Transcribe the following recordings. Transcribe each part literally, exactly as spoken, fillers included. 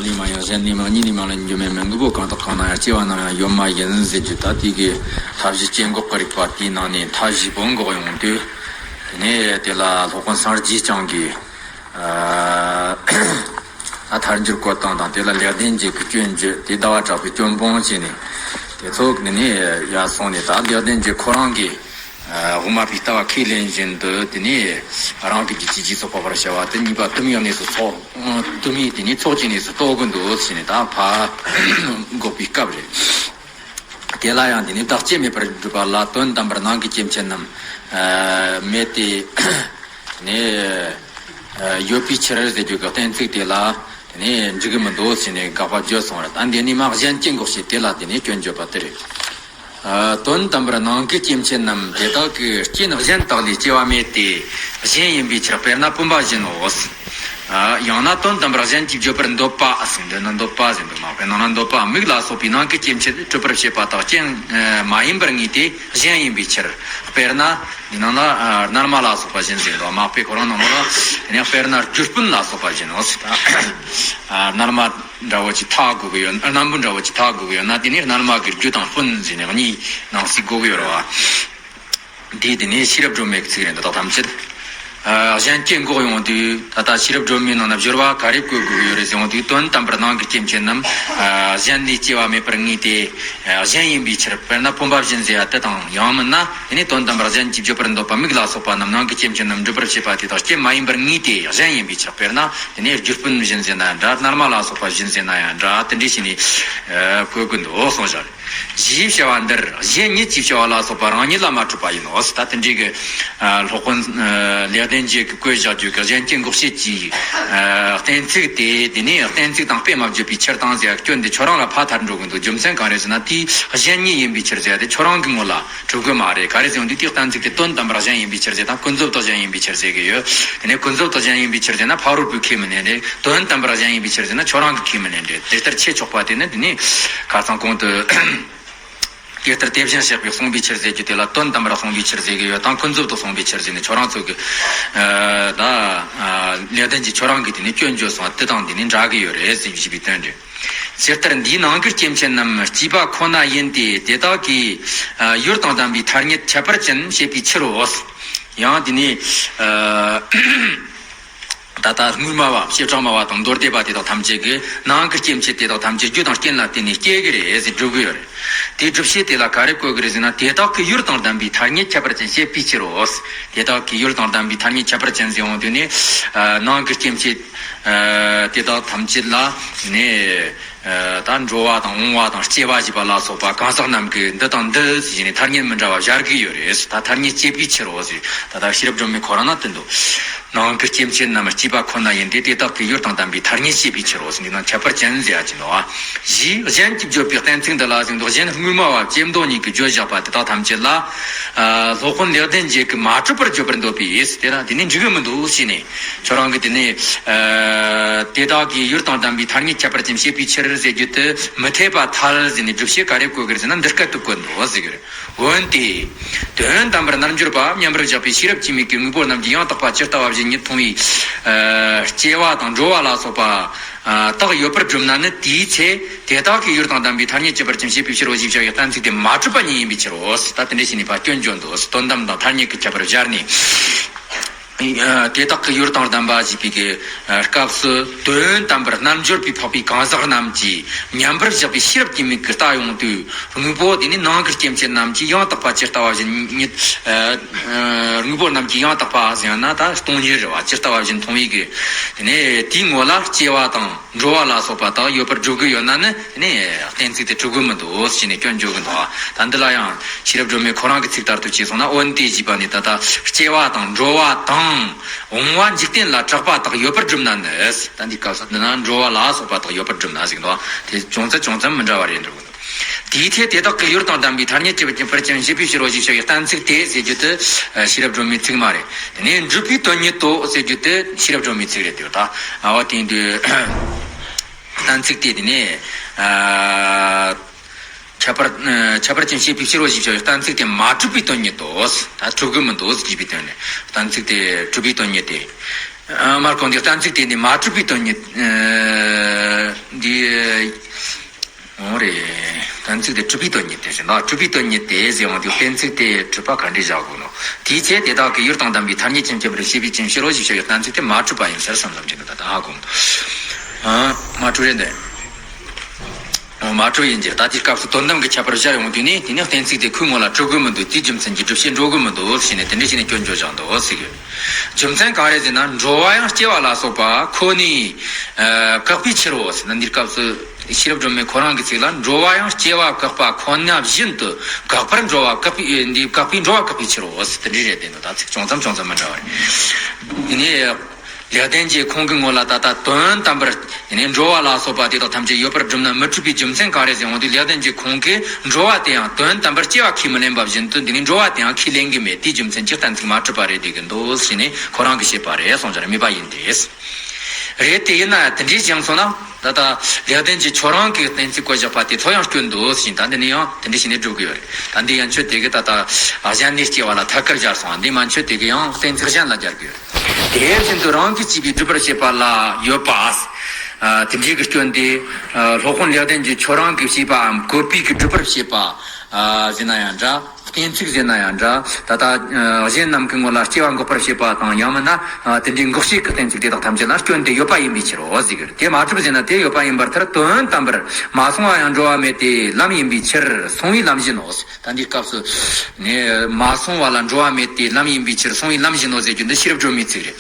ལས་མ་ཡིན་གཞན་ལས་མ་གཉིས་ལས་མ་ལ་འགྱུར་མེད་མིན། དངོས་པོ་གང་དག་གང་ན་ཡང་། སྐྱེ་བ་ནམ་ཡང་ཡོད་མ་ཡིན་ཟེར་རྒྱུ་ད་དེ་གི་མཐའ་བཞི་སྐྱེ་འགོག་གི་རིགས་པ་དེའི་ནང་ནས་མཐའ་བཞི་པོ་འགོག་ཡོང་དུས། དེ་ནས་དེ་ལ་སློབ་དཔོན་སངས་རྒྱས་བསྐྱངས་ཀྱིས། ཨ་ཐལ་འགྱུར་བཀོད་སྟངས་དང་། དེ་ལ་ལེགས་ལྡན་འབྱེད་ཀྱི་སྐྱོན་བརྗོད་དེ། ཟླ་བ་གྲགས་པའི་སྐྱོན་སྤོང་བྱས་ནས། དེ་ཚོ་ནི་ནི་ཡར་སོང་ནས། ད་ལེགས་ལྡན་འབྱེད་ཁོ་རང་གིས་ཨ་དབུ་མ་པའི་ལྟ་བ་ཁས་ལེན་བཞིན་དུ། དེ་ནས་རང་གི་རྒྱུད་ཀྱི་རྗེས་སུ་དཔག་པར་བྱ་བ་དེ་གཉིས་པ་དུ་མའི་གནས་སུ་ཚོགས། དུ་མའི་དེ་ནས་ཚོགས་ཀྱི་གནས་སུ་རྟོགས་ཀྱི་འདུག་ཟེར་ནས། ད་ཕར་འགོག་པའི་སྐབས་རེད། དེ་ལ་ཡང་དེ་ནས་བདག་བསྐྱེད་མེད་པར་སྒྲུབ་པ་ལ། དོན་དམ་པར་ནང་གི་སྐྱེ་མཆེད་རྣམས་ཨ་མེད་དེ། དེ་ནས་ཨ་ཡོད་པའི་ཕྱིར་ཟེར་རྒྱུ་གི་གཏན་ཚིགས་དེ་ལ་དེ་ནས་འགྲིག་གི་མི་འདུག་ཟེར་ནས་དགག་པ་བརྗོད་སོང་བ་རེད། ད་འདི་ནས་མར་གཞན་སྐྱེ་འགོག་བྱེད་དེ་ལ་དེ་ནས་སྐྱོན་བརྗོད་པ་དེ་རེད། ཨ་དོན་དམ་པར་ནང་གི་སྐྱེ་མཆེད་རྣམས་དེ་དག་གི་རྐྱེན་གཞན་དག་ལས་སྐྱེ་བ་མེད་དེ། གཞན་ཡིན་པའི་ཕྱིར། དཔེར་ན་བུམ་པ་བཞིན་ནོ། ཨ་ཡང་ན་དོན་དམ་པར་གཞན་གྱིས་བརྗོད་པར་འདོད་པ་ཟེར། འདོད་ན་འདོད་པ་ཟེར་འདུག་མ་དཔེར་ན་ན་འདོད་པ། མིག་ལ་སོགས་པའི་ནང་གི་སྐྱེ་མཆེད་གྲུབ་པར་བྱེད་པ་དག་རྐྱེན་མ་ཡིན་པར་ངེས་ཏེ་གཞན་ཡིན་པའི་ཕྱིར། དཔེར་ན་འདི་ནང་ལ་ཨ་སྣར་མ་ལ་སོགས་པ་བཞིན་ཟེར་འདུག་མ་དཔེ་ཁོ་རང་ནང་ལ་ཡང་དཔེར་ན་རྒྱུ་སྤུན་ལ་སོགས་པ་བཞིན་ནོ། ཨ་སྣར་མ་འདྲ་བོ་ཅིག་འཐག་དགོས་ཀྱི་ཡོད། སྣམ་བུ་འདྲ་བོ་ཅིག་འཐག་དགོས་ཀྱི་ཡོད་ན། དེ་ནི་སྣར་མ་གི་རྒྱུ་དང་སྤུན་ཟེར་ནས་གཉིས་ནང་གསེས་དགོས་ཀྱི་ཡོད་རེད་བ། འདི་དེ་ནས་ཤེས་རབ་སྒྲོན་མེ་གི་ཚིག་རེད། འདི་དག་ཐམས་ཅད་ཨ་གཞན་སྐྱེ་འགོག་ཡོང་དུས། ད་ལྟ་ཤེས་རབ་སྒྲོན་མེའི་ནང་ན་སྦྱོར་བ་ག་རེ་བཀོད་དགོས་ཀྱི་ཡོད་རེད་ཟེར་ཡོང་དུས། དོན་དམ་པར་ནང་གི་སྐྱེ་མཆེད་རྣམས་ཨ་གཞན་ལས་སྐྱེ་བ་མེད་པར་ངེས་ཏེ་ཨ་གཞན་ཡིན་པའི་ཕྱིར། དཔེར་ན་བུམ་པ་བཞིན་ཟེར་ཡ་དེ་དང་ཡང་མིན་ན། དེ་ནས་དོན་དམ་པར་གཞན་གྱིས་བརྗོད་པར་འདོད་པ་མིག་ལ་སོགས་པ་རྣམས་ནང་གི་སྐྱེ་མཆེད་རྣམས་འགྲུབ་པར་བྱེད་པ་དེ་དག་རྐྱེན་མ་ཡིན་པར་ངེས་ཏེ་གཞན་ཡིན་པའི་ཕྱིར། དཔེར་ན་དེ་ནས་རྒྱུ་སྤུན་བཞིན་ཟེར་ན་ཡང་འདྲ། སྣར་མ་ལ་སོགས་པ་བཞིན་ཟེར་ན་ཡང་འདྲ། དེ་འདྲ་བྱས་ནས་ཨ་བཀོད་ཀྱི་འདུག་གསུངས་བཞག་རེད། ཞེས་བྱ་བ་འདིར་གཞན་ཉིད་ཅེས་བྱ་བ་ལ་སོགས་པ་རང་ཉིད་ལ་མ་གྲུབ་པ་ཡིན་ནོ། ད་དེ་འདྲའི་གི་ཨ་སློབ་དཔོན་ཨ་ལེགས་ལྡན་འབྱེད་ཀྱིས་བཀོད་བཞག་རྒྱུ་གི་གཞན་སྐྱེ་འགོག་བྱེད་ཀྱི་ཨ་གཏན་ཚིགས་དེ། དེ་ནས་གཏན་ཚིགས་དང་དཔེ་མ་བརྗོད་པའི་ཕྱིར་དང་ཟེར་ཡ་སྐྱོན་དེ་ཁྱོད་རང་ལ་ཕར་ཐལ་འགྲོ་གི་འདུག་རྒྱུ་མཚན་གང་རེད་ཟེར་ན། དེའི་གཞན་ཉིད་ཡིན་པའི་ཕྱིར་ཟེར་ཡ་དེ་ཁྱོད་རང་གི་ངོ་ལ་གྲུབ་གི་མ་རེད། ག་རེ་ཟེར་ཡོང་དུས། དེའི་གཏན་ཚིགས་དེ་དོན་དམ་པར་གཞན་ཡིན་པའི་ཕྱིར་ཟེར་དང་། ཀུན་རྫོབ་ཏུ་གཞན་ཡིན་པའི་ཕྱིར་ཟེར་གི་ཡོད། དེ་ནས་ཀུན་རྫོབ་ཏུ་གཞན་ཡིན་པའི་ཕྱིར་ཟེར་ན་ཕ་རོལ་པོས་ཁས་མི་ལེན་རེད། དོན་དམ་པར་གཞན་ཡིན་པའི་ཕྱིར་ཟེར་ན་ཁྱོད་རང་གིས་ཁས་མི་ལེན་རེད། དེ་ལྟར་ཁྱད་ཆོག་པ་དེ་ནི་དེ་ནས་ཁ་སང་གོང་དུ་དེ་ལྟར་དེ་བཞིན་གཤེགས་པས་གསུངས་པའི་ཕྱིར་ཟེར་རྒྱུ་དེ་ལ་དོན་དམ་པར་གསུངས་པའི་ཕྱིར་ཟེར་གི་ཡོད་དང་། ཀུན་རྫོབ་ཏུ་གསུངས་པའི་ཕྱིར་ཟེར་ནས་ཁྱོད་རང་ཚོ་གི་ཨ་ད་ཨ་ལེགས་ལྡན་གྱིས་ཁྱོད་རང་གི་དེ་ནས་སྐྱོན་བརྗོད་སོང་བ་དེ་དང་དེ་ནི་འདྲ་གི་ཡོད་རེད་ཟེར་ཞེས་པའི་དོན་རེད། ཇི་ལྟར་འདིའི་ནང་གི་སྐྱེ་མཆེད་རྣམས་སྐྱེས་པ་ཁོ་ན་ཡིན་ཏེ། དེ་དག་གི་ཨ་ཡུལ་དང་ལྡན་པའི་ཐ་སྙད་ཁྱད་པར་ཅན་བྱེད་པའི་ཕྱིར་རོ། ཡང་དེ་ནས་ཨ་ད་ལྟ་དངོས་སྨྲ་བ། བྱེ་བྲག་སྨྲ་བ་དང་མདོ་སྡེ་པ་དེ་དག་ཐམས་ཅད་ཀྱིས་ནང་གི་སྐྱེ་མཆེད་དེ་དག་ཐམས་ཅད་རྒྱུ་དང་རྐྱེན་ལ་བརྟེན་ནས་སྐྱེ་གི་རེད་ཟེར་སྒྲུབ་གི་ཡོད་རེད། དེའི་སྒྲུབ་བྱེད་དེ་ལ་ག་རེ་བཀོད་གི་རེད་ཟེར་ན། དེ་དག་གི་ཡུལ་དང་ལྡན་པའི་ཐ་སྙད་ཁྱད་པར་ཅན་བྱེད་པའི་ཕྱིར་རོ། དེ་དག་གི་ཡུལ་དང་ལྡན་པའི་ཐ་སྙད་ཁྱད་པར་ཅན་ཟེར་ཡོང་དུས་ནི། ཨ་ནང་གི་སྐྱེ་མཆེད་ཨ་དེ་དག་ཐམས་ཅད་ལ་ནི་ཨ་ད་འགྲོ་བ་དང་འོང་བ་དང་སྐྱེ་བ་ཞེས་པ་ལ་སོགས་པ་གང་ཟག་རྣམས་ཀྱིས་འདི་དང་འདི་ཟེར་ནས་ཐ་སྙད་མི་འདྲ་བ་སྦྱར་གི་ཡོད་རེད། ད་ཐ་སྙད་བྱེད་པའི་ཕྱིར་རོ་ཟེར། ད་ལྟ་ཤེས་རབ་སྒྲོན་མེ་ཁོ་རང་ན་དེ་འདུག་ནང་གི་སྐྱེ་མཆེད་རྣམས་སྐྱེས་པ་ཁོ་ན་ཡིན་ཏེ། དེ་དག་གི་ཡུལ་དང་ལྡན་པའི་ཐ་སྙད་བྱེད་པའི་ཕྱིར་རོ་ཟེར། འདི་ན་ཁྱད་པར་ཅན་ཟེར་ཡ་ཅིག་འདུག་ཨ། ཞེས་གཞན་གྱིས་བརྗོད་པའི་གཏན་ཚིགས་འདི་ལ་ཟེར་འདུག་གཞན་དངོས་སྨྲ་བ་ཇེ་མདོ་ཉིད་ཀྱིས་བརྗོད་བཞག་པ་དེ་དག་ཐམས་ཅད་ལ་ཨ་སློབ་དཔོན་ལེགས་ལྡན་འབྱེད་ཀྱིས་མ་གྲུབ་པར་བརྗོད་པར་འདོད་པས། དེ་ན་དེ་ནི་འགྲིག་གི་མི་འདུག་ཞེས་ནས། ཁྱོད་རང་གིས་དེ་ནས་ཨ་དེ་དག་གི་ཡུལ་དང་ལྡན་པའི་ཐ་སྙད་ཁྱད་པར་ཅན་བྱེད་པའི་ཕྱིར་ཟེར་རྒྱུ་དེ་མི་འཐད་པར་ཐལ་ཟེར་ནས་སྒྲུབ་བྱེད་ག་རེ་བཀོད་གི་རེད་ཟེར་ན། འདི་སྐད་དུ་བཀོད་འདུག་ཟེར་གི་རེད། འོན་ཏེ། དོན་དམ་པར་རྣལ་འབྱོར་པ་མཉམ་པར་བཞག་པའི་ཤེས་རབ་ཀྱི་མིག་གིས་དངོས་པོ་རྣམས་ཀྱི་ཡང་དག་པ་ཇི་ལྟ་བ་བཞིན་ཉིད་མཐོང་བའི་ཨ་སྐྱེ་བ་དང་འགྲོ་བ་ལ་སོགས་པ་ཨ་དག་ཡོད་པར་སྒྲུབ་ན་ནི། དེའི་ཚེ་དེ་དག་གི་ཡུལ་དང་ལྡན་པའི་ཐ་སྙད་ཁྱད་པར་ཅན་བྱེད་པའི་ཕྱིར་རོ་ཞེས་བྱ་བའི་གཏན་ཚིགས་དེ་མ་གྲུབ་པ་ཉིད་ཡིན་པའི་ཕྱིར་རོ། ད་དེ་འདྲ་བྱས་ནས་ཕར་སྐྱོན་བརྗོད་འདུག་དོན་དམ་དང་ཐ་སྙད་ཀྱི་ཁྱད་པར་སྦྱར་ནས། ཨ་དེ་དག་གི་ཡུལ་དང་ལྡན་པ་ཞེས་པའི་གི་ཨ་སྐབས་སུ། དོན་དམ་པར་རྣལ་འབྱོར་པས་འཕགས་པའི་གང་ཟག་རྣམས་ཀྱིས་མཉམ་པར་བཞག་པའི་ཤེས་རབ་ཀྱི་མིག་གིས་ལྟ་ཡོང་དུས། དངོས་པོ་དེ་ནི་ནང་གི་སྐྱེ་མཆེད་རྣམས་ཀྱི་ཡང་དག་པ་ཇི་ལྟ་བ་བཞིན་ཉིད། ཨ་ཨ་དངོས་པོ་རྣམས་ཀྱི་ཡང་དག་པ་ཟེར་ན་ད་སྟོང་ཉིད་རེད་བ། ཇི་ལྟ་བ་བཞིན་མཐོང་བའི་གི་དེ་ནི་དེའི་ངོ་ལ་སྐྱེ་བ་དང་འགྲོ་བ་ལ་སོགས་པ་དག་ཡོད་པར་སྒྲུབ་གི་ཡོད་ན་ནི། དེ་ནི་གཏན་ཚིགས་དེ་གྲུབ་གི་མི་འདུག་ཟེར་ནས་སྐྱོན་བརྗོད་གི་འདུག་ད་འདི་ལ་ཡང་ཤེས་རབ་སྒྲོན་མེ་ཁོ་རང་གི་ཚིག་ལྟར་དུ་བྱས་སོང་ན། འོན་ཏེ་ཞེས་པ་ནི་ད་ལྟ་སྐྱེ་བ་དང་འགྲོ་བ་དང་འོང་བ་འཇིག་རྟེན་ལ་གྲགས་པ་དག་ཡོད་པར་སྒྲུབ་ན་ནི། ད་འདི་སྐབས་སུ་འདི་ན་འགྲོ་བ་ལ་སོགས་པ་དག་ཡོད་པར་སྒྲུབ་ན་ཟེར་གི་འདུག་དེ་ཅུང་ཙམ་ཅུང་ཙམ་མི་འདྲ་བ་རེད་འགྲོ་གི་འདུག་དེའི་ཚེ་དེ་དག་གི་ཡུལ་དང་ལྡན་པའི་ཐ་སྙད་ཀྱི་བར་ཅན་བྱེད་པའི་ཕྱིར་རོ་ཞེས་བྱ་བའི་གཏན་ཚིགས་དེ་ཟེར་རྒྱུ་དེ་ཤེས་རབ་སྒྲོན་མེའི་ཚིག་མ་རེད། དེ་ནས་འགྲུབ་པའི་དོན་ཉིད་དོ་ཟེར་རྒྱུ་དེ་ཤེས་རབ་སྒྲོན་མེའི་ཚིག་རེད་འདུག་ད་ཨ་བ་དེ་འདུག་གཏན་ཚིགས་དེ་དེ་ནས་ཨ་ཁྱད་པར་ཨ་ཁྱད་པར་ཅན་བྱེད་པའི་ཕྱིར་རོ་ཞེས་བྱ་བའི་གཏན་ཚིགས་དེ་མ་གྲུབ་པའི་དོན་ཉིད་དོ། ད་གྲུབ་གི་མི་འདུག་ཅེས་པའི་དོན་རེད། གཏན་ཚིགས་དེ་གྲུབ་པའི་དོན་ཉིད་དེ། ཨ། མར་གོང་དུ་གཏན་ཚིགས་དེ་ནི་མ་གྲུབ་པའི་དོན་ཉིད། ཨ། འདི། འོ་རེད། གཏན་ཚིགས་དེ་གྲུབ་པའི་དོན་ཉིད་དེ་ཟེར་ན། གྲུབ་པའི་དོན་ཉིད་དེ་ཟེར་བ་དེ་གཏན་ཚིགས་དེ་གྲུབ་པ་ག་འདྲས་བཞག་དགོས་ནོ། དེའི་ཚེ་དེ་དག་གི་ཡུལ་དང་ལྡན་པའི་ཐ་སྙད་ཅན་སྐྱེ་བར་བྱེད་པའི་རྐྱེན་ཕྱིར་རོ་ཞེས་བྱ་བའི་གཏན་ཚིགས་དེ་མ་གྲུབ་པ་ཡིན་ཟེར་བསམ་བསམ་གྱི་འདུག་ད་ལྟ་ཧ་གོ། ཨ། མ་གྲུབ་རེད་འདི། འོ། མ་གྲུབ་ཡིན་གྱི། ད་དེའི་སྐབས་སུ་དོན་དམ་གྱི་ཁྱད་པར་སྦྱར་ཡོང་དུས་ནི། དེ་ནི་གཏན་ཚིགས་དེ་ཁོའི་ངོ་ལ་གྲུབ་དགོས་མི་འདུག་དེའི་རྒྱུ་མཚན་གྱིས་སྒྲུབ་བྱེད་འགྲོ་དགོས་མི་འདུག་ཟེར་ནས་དེ་འདྲ་བྱས་ནས་སྐྱོན་བརྗོད་བཞག་འདུག་ཟེར་གི། རྒྱུ་མཚན་གང་རེད་ཟེར་ན། འགྲོ་བ་ཡང་སྐྱེ་བ་ལ་སོགས་པ་ཁོ་ནས། ཨ། བཀག་པའི་ཕྱིར་རོ་ཟེར་ན། འདིའི་སྐབས་སུ་ཤེས་རབ་སྒྲོན་མེ་ཁོ་རང་གི་ཚིག་ལ། འགྲོ་བ་ཡང་སྐྱེ་བ་བཀག་པ་ཁོ་ན་བཞིན་དུ། བཀག་པར་འགྲོ་བ་བཀག་པའི། འདི་བཀག་པའི་འགྲོ་བ་བཀག་པའི་ཕྱིར་རོ་ཟེར། དེ་འདྲ་རེད་དེ་འདུག་ད་ཚིག་ཅུང་ཙམ་ཅུང་ཙམ་མི་འདྲ་བ་རེད། དེ་ནས། ལེགས་ལྡན་གྱིས་ཁོང་གི་ངོ་ལ་ད་ལྟ་དོན་དམ་པར། དེ་ནས་འགྲོ་བ་ལ་སོགས་པ་དེ་དག་ཐམས་ཅད་ཡོད་པར་སྒྲུབ་ན་མི་འགྲུབ་པའི་རྒྱུ་མཚན་གང་རེད་ཟེར་འོང་དུས། ལེགས་ལྡན་གྱིས་ཁོང་གིས་འགྲོ་བ་དེ་ཡང་དོན་དམ་པར་སྐྱེ་བ་ཁས་མི་ལེན་པ་བཞིན་དུ། འདི་ནི་འགྲོ་བ་དེ་ཡང་ཁས་ལེན་གྱི་མེད། དེའི་རྒྱུ་མཚན་གྱིས་གཏན་ཚིགས་མ་གྲུབ་པ་རེད་བསྡད་ཀྱི་འདུག་ཟེར་ནས་ཁོ་རང་གིས་བཤད་པ་རེད་གསུངས་ཀྱང་རྨིས་པ་ཡིན་ཏེ། རེད་དེ། ཡིན་ན་ཡང་དེ་འདྲའི་བཞེངས་སོང་ན། ད་ལྟ་ལེགས་ལྡན་གྱིས་ཁྱོད་རང་གི་གཏན་ཚིགས་བཀོད་བཞག་པ་དེ་ཚོ་ཡང་སྐྱོན་འདུག་ཟེར། ད་འདི་ནི་ཡང་དེ་འདྲ་བྱས་ནས་སྒྲུབ་ཀྱི་ཡོད་རེད། ད་འདི་ཡན་ཆོད་དེ་གི་ད་ལྟ་གཞན་ནས་སྐྱེ་བ་ལ་ཐད་ཀར་སྦྱར་སོང་། འདི་མན་ཆོད་དེ་གི་ཡང་གཏན་ཚིགས་གཞན་ལ་སྦྱར་གྱི་ཡོད་རེད། དེ་བཞིན་དུ་རང་གིས་བྱས་པའི་སྒྲུབ་པར་བྱེད་པ་ལ་ཡོད་པ། ཨ། དེ་འདྲའི་གི་སྐྱོན་དེ། ཨ། སློབ་དཔོན་ལེགས་ལྡན་གྱིས་ཁྱོད་རང་གིས་བྱས་པའམ་བཀོད་པའི་གི་སྒྲུབ་པར་བྱེད་པ། ཨ། ཟེར་ན་ཡང་འདྲ། གཏན་ཚིགས་ཟེར་ན་ཡང་འདྲ། ད་ལྟ། ཨ། གཞན་རྣམས་ཀྱི་ངོ་ལ་སྐྱེ་བ་འགོག་པར་བྱེད་པ་དང་། ཡང་མིན་ན། ཨ། དེ་འདྲའི་འགོག་བྱེད་ཀྱི་གཏན་ཚིགས་དེ་དག་ཐམས་ཅད་ལ་སྐྱོན་དེ་ཡོད་པ་ཡིན་པའི་ཕྱིར་རོ་ཟེར་གི་རེད། དེ་མ་གྲུབ་ཟེར་ན་དེ་ཡོད་པ་ཡིན་པར་ཐལ། དོན་དམ་པར་མ་སོང་བ་ཡང་འགྲོ་བ་མེད་དེ། ལམ་ཡིན་པའི་ཕྱིར། སོང་བའི་ལམ་བཞིན་ནོ། ད་འདིའི་སྐབས་སུ་ནི། མ་སོང་བ་ལ་འགྲོ་བ་མེད་དེ། ལམ་ཡིན་པའི་ཕྱིར། སོང་བའི་ལམ་བཞིན་ནོ་ཟེར་རྒྱུ་འདི་ཤེས་རབ་སྒྲོན་མེའི་ཚིག་རེད།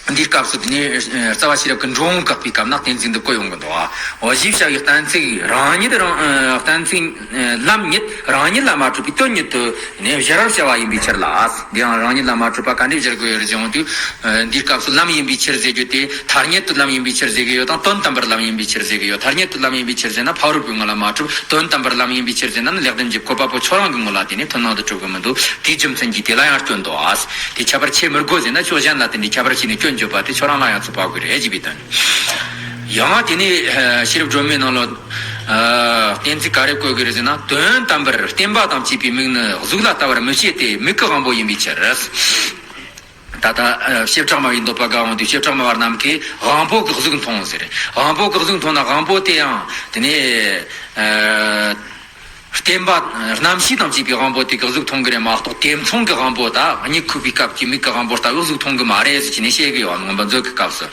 འདིའི་སྐབས་སུ་དེ་ནས། ཨ། རྩ་བ་ཤེས་རབ་ཀྱི་འགྲོ་འོང་བཀག་པའི་སྐབས་ན་གཏན་ཚིགས་འདི་བཀོད་ཡོང་གི་འདུག་འོ། ཞེས་བྱ་བའི་གཏན་ཚིགས་རང་ཉིད་རང་། ཨ། གཏན་ཚིགས། ཨ། ལམ་ཉིད་རང་ཉིད་ལ་མ་གྲུབ་པའི་དོན་ཉིད་དུ་ནི་སྦྱར་བར་བྱ་བ་ཡིན་པའི་ཕྱིར་ལ། འདི་ཡང་རང་ཉིད་ལ་མ་གྲུབ་པ་ག་འདྲས་སྦྱར་དགོས་ཡོད་རེད་ཟེར་འོང་དུས། ཨ། འདིའི་སྐབས་སུ་ལམ་ཡིན་པའི་ཕྱིར་ཟེར་རྒྱུ་དེ་ཐ་སྙད་དུ་ལམ་ཡིན་པའི་ཕྱིར་ཟེར་གི་ཡོད་དང་། དོན་དམ་པར་ལམ་ཡིན་པའི་ཕྱིར་ཟེར་གི་ཡོད། ཐ་སྙད་དུ་ལམ་ཡིན་པའི་ཕྱིར་ཟེར་ན་ཕ་རོལ་པོའི་ངོ་ལ་མ་གྲུབ། དོན་དམ་པར་ལམ་ཡིན་པའི་ཕྱིར་ཟེར་ན་ནི་ལེགས་ལྡན་གྱི་བཀོད་པ་པོ་ཁྱོད་རང་གི་ངོ་ལ་དེ་ནི་དོན་སྣང་དུ་གྲུབ་གི་མི་འདུག་དེའི་རྒྱུ་མཚན་གྱིས་དེ་ལ་ཡང་སྐྱོན་འདུག་ཨ། དེ་ཁྱད་པར་ཕྱེ་མི་དགོས་ཟེར་ན། ཕྱོགས་གཞན་ལ་དེ་འདྲའི་ཁྱད་པར་ཕྱེ་ནས་སྐྱོན་བརྗོད་པ་དེ་ཁྱོད་རང་ལ་ཡང་ཚུགས་པ་དགོས་རེད་ཅེས་པའི་དོན། ཡང་དེ་ནས། ཨ། ཤེས་རབ་སྒྲོན་མེའི་ནང་ལ། ཨ། གཏན་ཚིགས་ག་རེ་བཀོད་དགོས་རེད་ཟེར་ན། དོན་དམ་པར་བརྟེན་པ་དང་བཅས་པའི་མིག་ནི་གཟུགས་ལ་ལྟ་བར་མི་བྱེད་དེ། མིག་གི་དབང་པོ་ཡིན་པའི་ཕྱིར། ད་ལྟ། ཨ། བྱེ་བྲག་སྨྲ་བའི་འདོད་པ་དགའ་འོང་དུས། བྱེ་བྲག་སྨྲ་བ་རྣམས་ཀྱིས་དབང་པོ་གི་གཟུགས་མཐོང་ཟེར། དབང་པོ་གི་གཟུགས་མཐོང་ན་དབང་པོ་དེ་ཡང་དེ་ནས། ཨ། བརྟེན་པ། རྣམ་ཤེས་དང་བཅས་པའི་དབང་པོ་དེ་གིས་གཟུགས་མཐོང་གི་རེད་མ་གཏོགས། དེ་མཚུངས་ཀྱི་དབང་པོ་ད་གཉིད་ཁུག་པའི་སྐབས་ཀྱི་མིག་གི་དབང་པོ་ལྟ་བུའི་གཟུགས་མཐོང་གི་མ་རེད་ཟེར་གྱི་ནས་བཤད་གི་ཡོད། མངོན་པ་མཛོད་ཀྱི་སྐབས་སུ།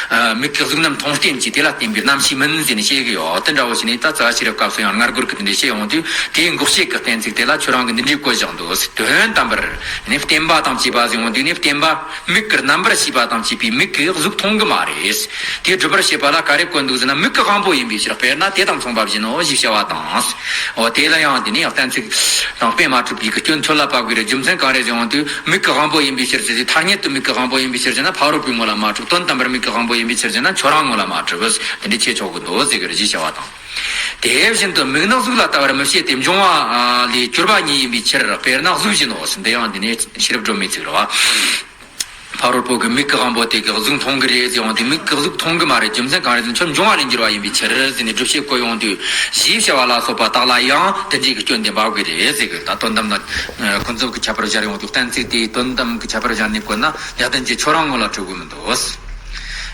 ཨ། མིག་གི་གཟུགས་རྣམས་མཐོང་རྟེན་གྱི་དེ་ལ་བརྟེན་པའི་རྣམ་ཤེས་མིན་ཟེར་ནས་བཤད་གི་ཡོད། དེ་འདྲ་བོ་ཞིག་ནས་ད་རྩ་བ་ཤེས་རབ་སྐབས་སུ་ཡང་སྔ་རྒོལ་གྱི་དེ་འདྲ་བཤད་ཡོང་དུས། དེའི་འགོག་བྱེད་ཀྱི་གཏན་ཚིགས་དེ་ལ་ཁྱོད་རང་གིས་འདི་འདྲའི་བཀོད་བཞག་འདུག་དོན་དམ་པར་ནི་བརྟེན་པ་དང་བཅས་པ་ཟེར་ཡོང་དུས་ནི། བརྟེན་པ། མིག་གི་རྣམ་པར་ཤེས་པ་དང་བཅས་པའི་མིག་གིས་གཟུགས་མཐོང་གི་མ་རེད། དེ་སྒྲུབ་པར་བྱེད་པ་ལ་ག་རེ་བཀོད་འདུག་ཟེར་ན། མིག་གི་དབང་པོ་ཡིན་པའི་ཕྱིར། དཔེར་ན་དེ་དང་མཚུངས་པ་བཞིན་ནོ་ཞེས་བྱ་བ་དང་། འོ། དེ་ལ་ཡང་དེ་ནས་གཏན་ཚིགས་དང་དཔེ་མ་གྲུབ་པའི་གི་སྐྱོན་ཁྱོད་ལ་བབས་དགོས་རེད། རྒྱུ་མཚན་གང་རེད་ཟེར་ཡོང་དུས། མིག་གི་དབང་པོ་ཡིན་པའི་ཕྱིར་ཟེར་དུས། ཐ་སྙད་དུ་མིག་གི་དབང་པོ་ཡིན་པའི་ཕྱིར་ཟེར་ན་ཕ་རོལ་པོའི་ངོ་ལ་མ་གྲུབ། དོན་དམ་པར་མིག་གི་དབང་པོ་ཡིན་པའི་ཕྱིར་ཟེར་ན་ཁྱོད་རང་ངོ་ལ་མ་གྲུབ། དེ་འདྲ་བྱེད་ཆོག་གི་འདུག་ཟེར་གི་རེད། ཞེས་བྱ་བ་དང་། དེ་བཞིན་དུ་མིག་ནི་གཟུགས་ལ་ལྟ་བར་མི་བྱེད་དེ། འབྱུང་བ་ལས་གྱུར་པ་ཉིད་ཡིན་པའི་ཕྱིར། དཔེར་ན་གཟུགས་བཞིན་ནོ། འདི་ཡང་འདི་ནས་ཤེས་རབ་སྒྲོན་མེའི་ཚིག་རེད་བ། ཕ་རོལ་པོ་གི་མིག་གི་དབང་པོ་དེ་གིས་གཟུགས་མཐོང་གི་རེད་ཟེར་ཡོང་དུས། མིག་གིས་གཟུགས་མཐོང་གི་མ་རེད། རྒྱུ་མཚན་གང་རེད་ཟེར་ན། ཁྱོད་འབྱུང་བ་ལས་འགྱུར་བ་ཡིན་པའི་ཕྱིར་ཟེར་ནས་སྒྲུབ་བྱེད་བཀོད་ཡོང་དུས། ཞེས་བྱ་བ་ལ་སོགས་པ་དག་ལ་ཡང་དེ་འདྲའི་གི་སྐྱོན་དེ་འབབ་དགོས་རེད་ཟེར་གི། ད་དོན་དམ་ན་ཀུན་རྫོབ་ཀྱི་ཁྱད་པར་སྦྱར་ཡོང་དུས། གཏན་ཚིགས་དེའི་དོན་དམ་གྱི་ཁྱད་པར་སྦྱར་ནས་བཀོད་ན་ལེགས་ལྡན་གྱིས་ཁྱོད་རང་ངོ་ལ་གྲུབ་དགོས་མི་འདུག་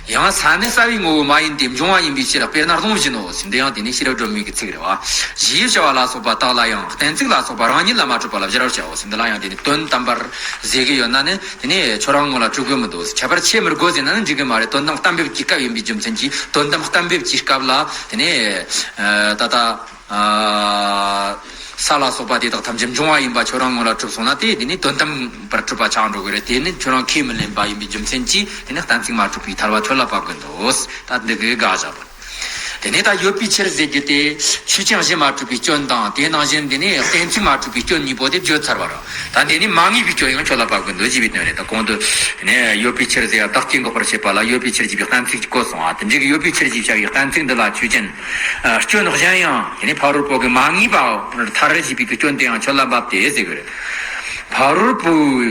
ཡང་ས་ནི་སྲ་བའི་ངོ་བོ་མ་ཡིན་ཏེ། འབྱུང་བ་ཡིན་པའི་ཕྱིར། དཔེར་ན་རླུང་བཞིན་ནོ། འདི་ཡང་དེ་ནི་ཤེས་རབ་སྒྲོན་མེ་གི་ཚིག་རེད་བ། ཞེས་བྱ་བ་ལ་སོགས་པ་དག་ལ་ཡང་གཏན་ཚིགས་ལ་སོགས་པ་རང་ཉིད་ལ་མ་གྲུབ་པ་ལ་སྦྱར་བར་བྱའོ་ཟེར། འདི་ལ་ཡང་དེ་ནི་དོན་དམ་པར་ཟེར་གི་ཡོད་ན་ནི། དེ་ནི་ཁྱོད་རང་ངོ་ལ་གྲུབ་དགོས་མི་འདུག་ཁྱད་པར་ཕྱེ་མི་དགོས་ཟེར་ན་ནི་འགྲིག་གི་མ་རེད། དོན་དམ་གཏན་འབེབས་ཀྱི་སྐབས་ཡིན་པའི་རྒྱུ་མཚན་གྱིས། དོན་དམ་གཏན་འབེབས་ཀྱི་སྐབས་ལ་དེ་ནི། ཨ། ད་ལྟ། ཨ། ས་ལ་སོགས་པ་དེ་དག་ཐམས་ཅད་འབྱུང་བ་ཡིན་པ་ཁྱོད་རང་ངོ་ལ་གྲུབ་སོང་ན། དེ་དེ་ནི་དོན་དམ་པར་གྲུབ་པ་ཆགས་འགྲོ་གི་རེད། དེ་ནི་ཁྱོད་རང་ཁས་མི་ལེན་པ་ཡིན་པའི་རྒྱུ་མཚན་གྱིས། དེ་ནི་གཏན་ཚིགས་མ་གྲུབ་པའི་ཐལ་བ་ཁྱོད་ལ་བབས་ཀྱི་འདུག་ད་འདི་གི་དགག་བཞག་པ། དེ་ནས་ད་ཡོད་པའི་ཕྱིར་ཟེར་རྒྱུ་དེ། ཆོས་ཅན་གཞི་མ་གྲུབ་པའི་སྐྱོན་དང་། དེ་ནང་བཞིན་དེ་ནས་གཏན་ཚིགས་མ་གྲུབ་པའི་སྐྱོན་གཉིས་པོ་དེ་བརྗོད་ཚར་བ་རེད། ད་འདི་ནི་མ་ངེས་པའི་སྐྱོན་ཡང་ཁྱོད་ལ་བབས་ཀྱི་འདུག་ཅེས་པའི་དོན་རེད། ད་གོང་དུ་ནས་ཡོད་པའི་ཕྱིར་ཟེར་ཡ་བདག་རྐྱེན་འགོག་པར་བྱེད་པ་ལ་ཡོད་པའི་ཕྱིར་ཞེས་པའི་གཏན་ཚིགས་ཀྱིས་བཀོད་སོང་བ། དེ་འདྲའི་གི་ཡོད་པའི་ཕྱིར་ཞེས་བྱ་བའི་གཏན་ཚིགས་འདི་ལ་ཆོས་ཅན། ཨ། སྐྱོན་གཞན་ཡང་དེ་ནི་ཕ་རོལ་པོ་གི་མ་ངེས་པ་མཐར་ཞེས་པའི་གི་སྐྱོན་དེ་ཡང་ཁྱོད་ལ་བབས་ཏེ་ཟེར་གི་རེད། ཕ་རོལ་པོའི་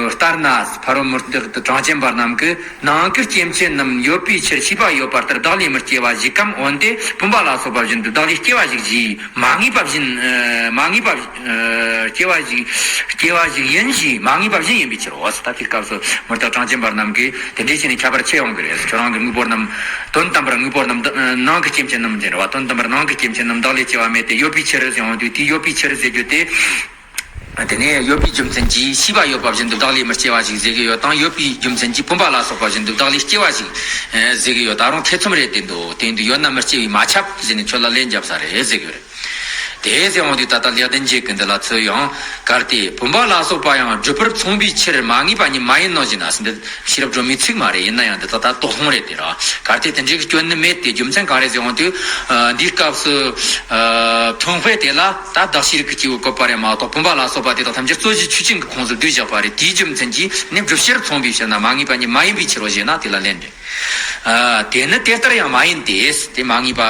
ལྟར་ན། ཕ་རོལ་མུ་སྟེགས་དང་གྲངས་ཅན་པ་རྣམས་ཀྱིས་ནང་ཁུལ་སྐྱེ་མཆེད་རྣམས་ཡོད་པའི་ཕྱིར་ཤེས་པ་ཡོད་པ་ལྟར་བདག་ལས་མི་སྐྱེ་བ་ཞིག་གམ། འོན་ཏེ་བུམ་པ་ལ་སོགས་པ་བཞིན་དུ་བདག་ལས་སྐྱེ་བ་ཞིག་ཞེས་མ་ངེས་པ་བཞིན། མ་ངེས་པ། སྐྱེ་བ་ཞིག་སྐྱེ་བ་ཞིག་ཡིན་ཞེས་མ་ངེས་པ་བཞིན་ཡིན་པའི་ཕྱིར་རོ། ད་དེའི་སྐབས་སུ་མུ་སྟེགས་གྲངས་ཅན་པ་རྣམས་ཀྱིས་དེ་འདྲའི་ཕྱིར་ནི་ཁྱད་པར་ཕྱེ་ཡོང་གི་རེད། ཁྱོད་རང་གི་དངོས་པོ་རྣམས། དོན་དམ་པར་དངོས་པོ་རྣམས་ནང་གི་སྐྱེ་མཆེད་རྣམས་ཟེར་བ། དོན་དམ་པར་ནང་གི་སྐྱེ་མཆེད་རྣམས་བདག་ལས་སྐྱེ་བ་མེད་དེ། ཡོད་པའི་ཕྱིར་ཟེར་ཡོང་དུས། དེའི་ཡོད་པའི་ཕྱིར་ཟེར་རྒྱུ་དེ། དེ་ནས་ཡོད་པའི་རྒྱུ་མཚན་གྱིས་ཤེས་པ་ཡོད་པ་བཞིན་དུ་བདག་ལས་མི་སྐྱེ་བ་ཞིག་ཟེར་གྱི་ཡོད་དང་། ཡོད་པའི་རྒྱུ་མཚན་གྱིས་བུམ་པ་ལ་སོགས་པ་བཞིན་དུ་བདག་ལས་སྐྱེ་བ་ཞིག་ཟེར་གྱི་ཡོད། ད་རུང་ཐེ་ཚོམ་རེད་དེ་འདུག་དེ་འདུག་ཡོད་ན་མི་སྐྱེ་བས་མ་ཁྱབ་ཟེར་ནས་ཁྱོད་ལ་ལན་བརྒྱབ་ས་རེད་ཟེར་གྱི་རེད། དེ་ཟེར་འོང་དུས་ད་ལྟ་ལེགས་ལྡན་འབྱེད་ཀྱི་འདི་ལ་ཚུར་ཡང་། གལ་ཏེ་བུམ་པ་ལ་སོགས་པ་ཡང་སྒྲུབ་པར་མཚུངས་པའི་ཕྱིར་མ་ངེས་པ་ཉིད་མ་ཡིན་ནོ་ཞེ་ན། འདི་ཤེས་རབ་སྒྲོན་མེའི་ཚིག་མ་རེད། ཡིན་ན་ཡང་འདི་ད་ལྟ་དོགས་སློང་རེད་དེ་ར། གལ་ཏེ་དེ་འདྲའི་སྐྱོན་ནི་མེད་དེ། རྒྱུ་མཚན་གང་རེད་ཟེར་འོང་དུས། འདིའི་སྐབས་སུ་ཐུན་དཔེ་དེ་ལ་ད་གདགས་ཤེས་རིག་གི་སྐྱེས་བུའི་བཀོད་པ་རེད་མ་གཏོགས། བུམ་པ་ལ་སོགས་པ་དེ་དག་ཐམས་ཅད་རྩོད་གཞི་ཆོས་ཅན་གྱི་ཁོངས་སུ་བསྡུས་བཞག་པ་རེད། དེའི་རྒྱུ་མཚན་གྱིས་ནི་སྒྲུབ་བྱར་མཚུངས་པའི་ཕྱིར་ན་མ་ངེས་པ་ཉིད་མ་ཡིན་པའི་ཕྱིར་རོ་ཞེ་ན། དེ་ལ་ལན་རེད། ཨ། དེ་ནི་དེ་ལྟར་ཡང་མ་ཡིན་ཏེ། དེ་མ་ངེས་པ་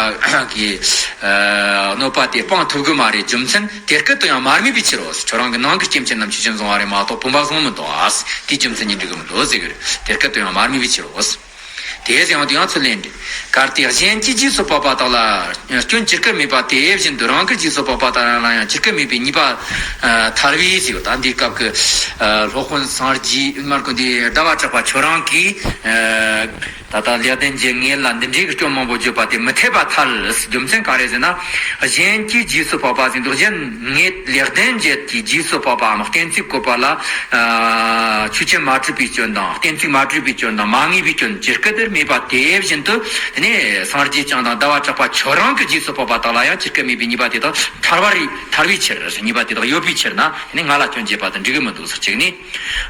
གི། ཨ། གནོད་པ་དེ་སྤང་ཐུབ་གི་མ་རེད། རྒྱུ་མཚན་དེ་སྐད་དུ་ཡང་མ་དམིགས་པའི་ཕྱིར་རོ། ཁྱོད་རང་གི་ནང་གི་སྐྱེ་མཆེད་རྣམས་ཆོས་ཅན་བཟུང་བ་རེད་མ་གཏོགས་བུམ་པ་བཟུང་མི་འདུག་ཨ། དེའི་རྒྱུ་མཚན་གྱིས་འགྲིག་གི་མི་འདུག་ཟེར་གི་རེད། དེ་སྐད་དུ་ཡང་མ་དམིགས་པའི་ཕྱིར་རོ། དེ་ཟེར་ཡང་དུ་ཡང་ཚུར་ལན་རེད། གལ་ཏེ་གཞན་གྱིས་རྗེས་སུ་དཔག་པ་དག་ལ་སྐྱོན་ཇི་སྐད་མེད་པ་དེ་བཞིན་དུ། རང་གིས་རྗེས་སུ་དཔག་པ་དག་ལ་ཡང་ཇི་སྐད་མེད་པའི་ཉེས་པ་ཐལ་བས་ཟེར་བ། ད་འདིའི་སྐབས་ཀྱི་སློབ་དཔོན་སངས་རྒྱས་མར་ཀུན་ཏུ་ཟླ་བ་གྲགས་པ་ཁྱོད་རང་གིས། ད་ལྟ་ལེགས་ལྡན་འབྱེད་ངེས་ལ་འདི་འདྲའི་སྐྱོན་མང་པོ་བརྗོད་པ་དེ་མི་འཐད་པ་ཐལ། རྒྱུ་མཚན་གང་རེད་ཟེར་ན། གཞན་གྱིས་རྗེས་སུ་དཔག་པ་ཟེར་འདུག་གཞན་ངས་ལེགས་ལྡན་འབྱེད་ཀྱིས་རྗེས་སུ་དཔག་པའམ་གཏན་ཚིགས་བཀོད་པ་ལ། ཆོས་ཅན་མ་གྲུབ་པའི་སྐྱོན་དང་། གཏན་ཚིགས་མ་གྲུབ་པའི་སྐྱོན་དང་། མ་ངེས་པའི་སྐྱོན་ཇི་སྐད་དུ་མེད་པ་དེ་བཞིན་དུ། དེ་ནས་སངས་རྒྱས་བསྐྱངས་དང་ཟླ་བ་གྲགས་པ་ཁྱོད་རང་གིས་རྗེས་སུ་དཔག་པ་དག་ལ་ཡང་ཇི་སྐད་མེད་པའི་ཉེས་པ་དེ་དག་ཐལ་བ་རེད། ཐལ་བའི་ཕྱིར། ཉེས་པ་དེ་དག་ཡོད་པའི་ཕྱིར་ན། དེ་ནས་ང་ལ་སྐྱོན་བརྗོད་པ་དང་འགྲིག་གི་མི་འདུག་ཟེར་གཅིག་ནས།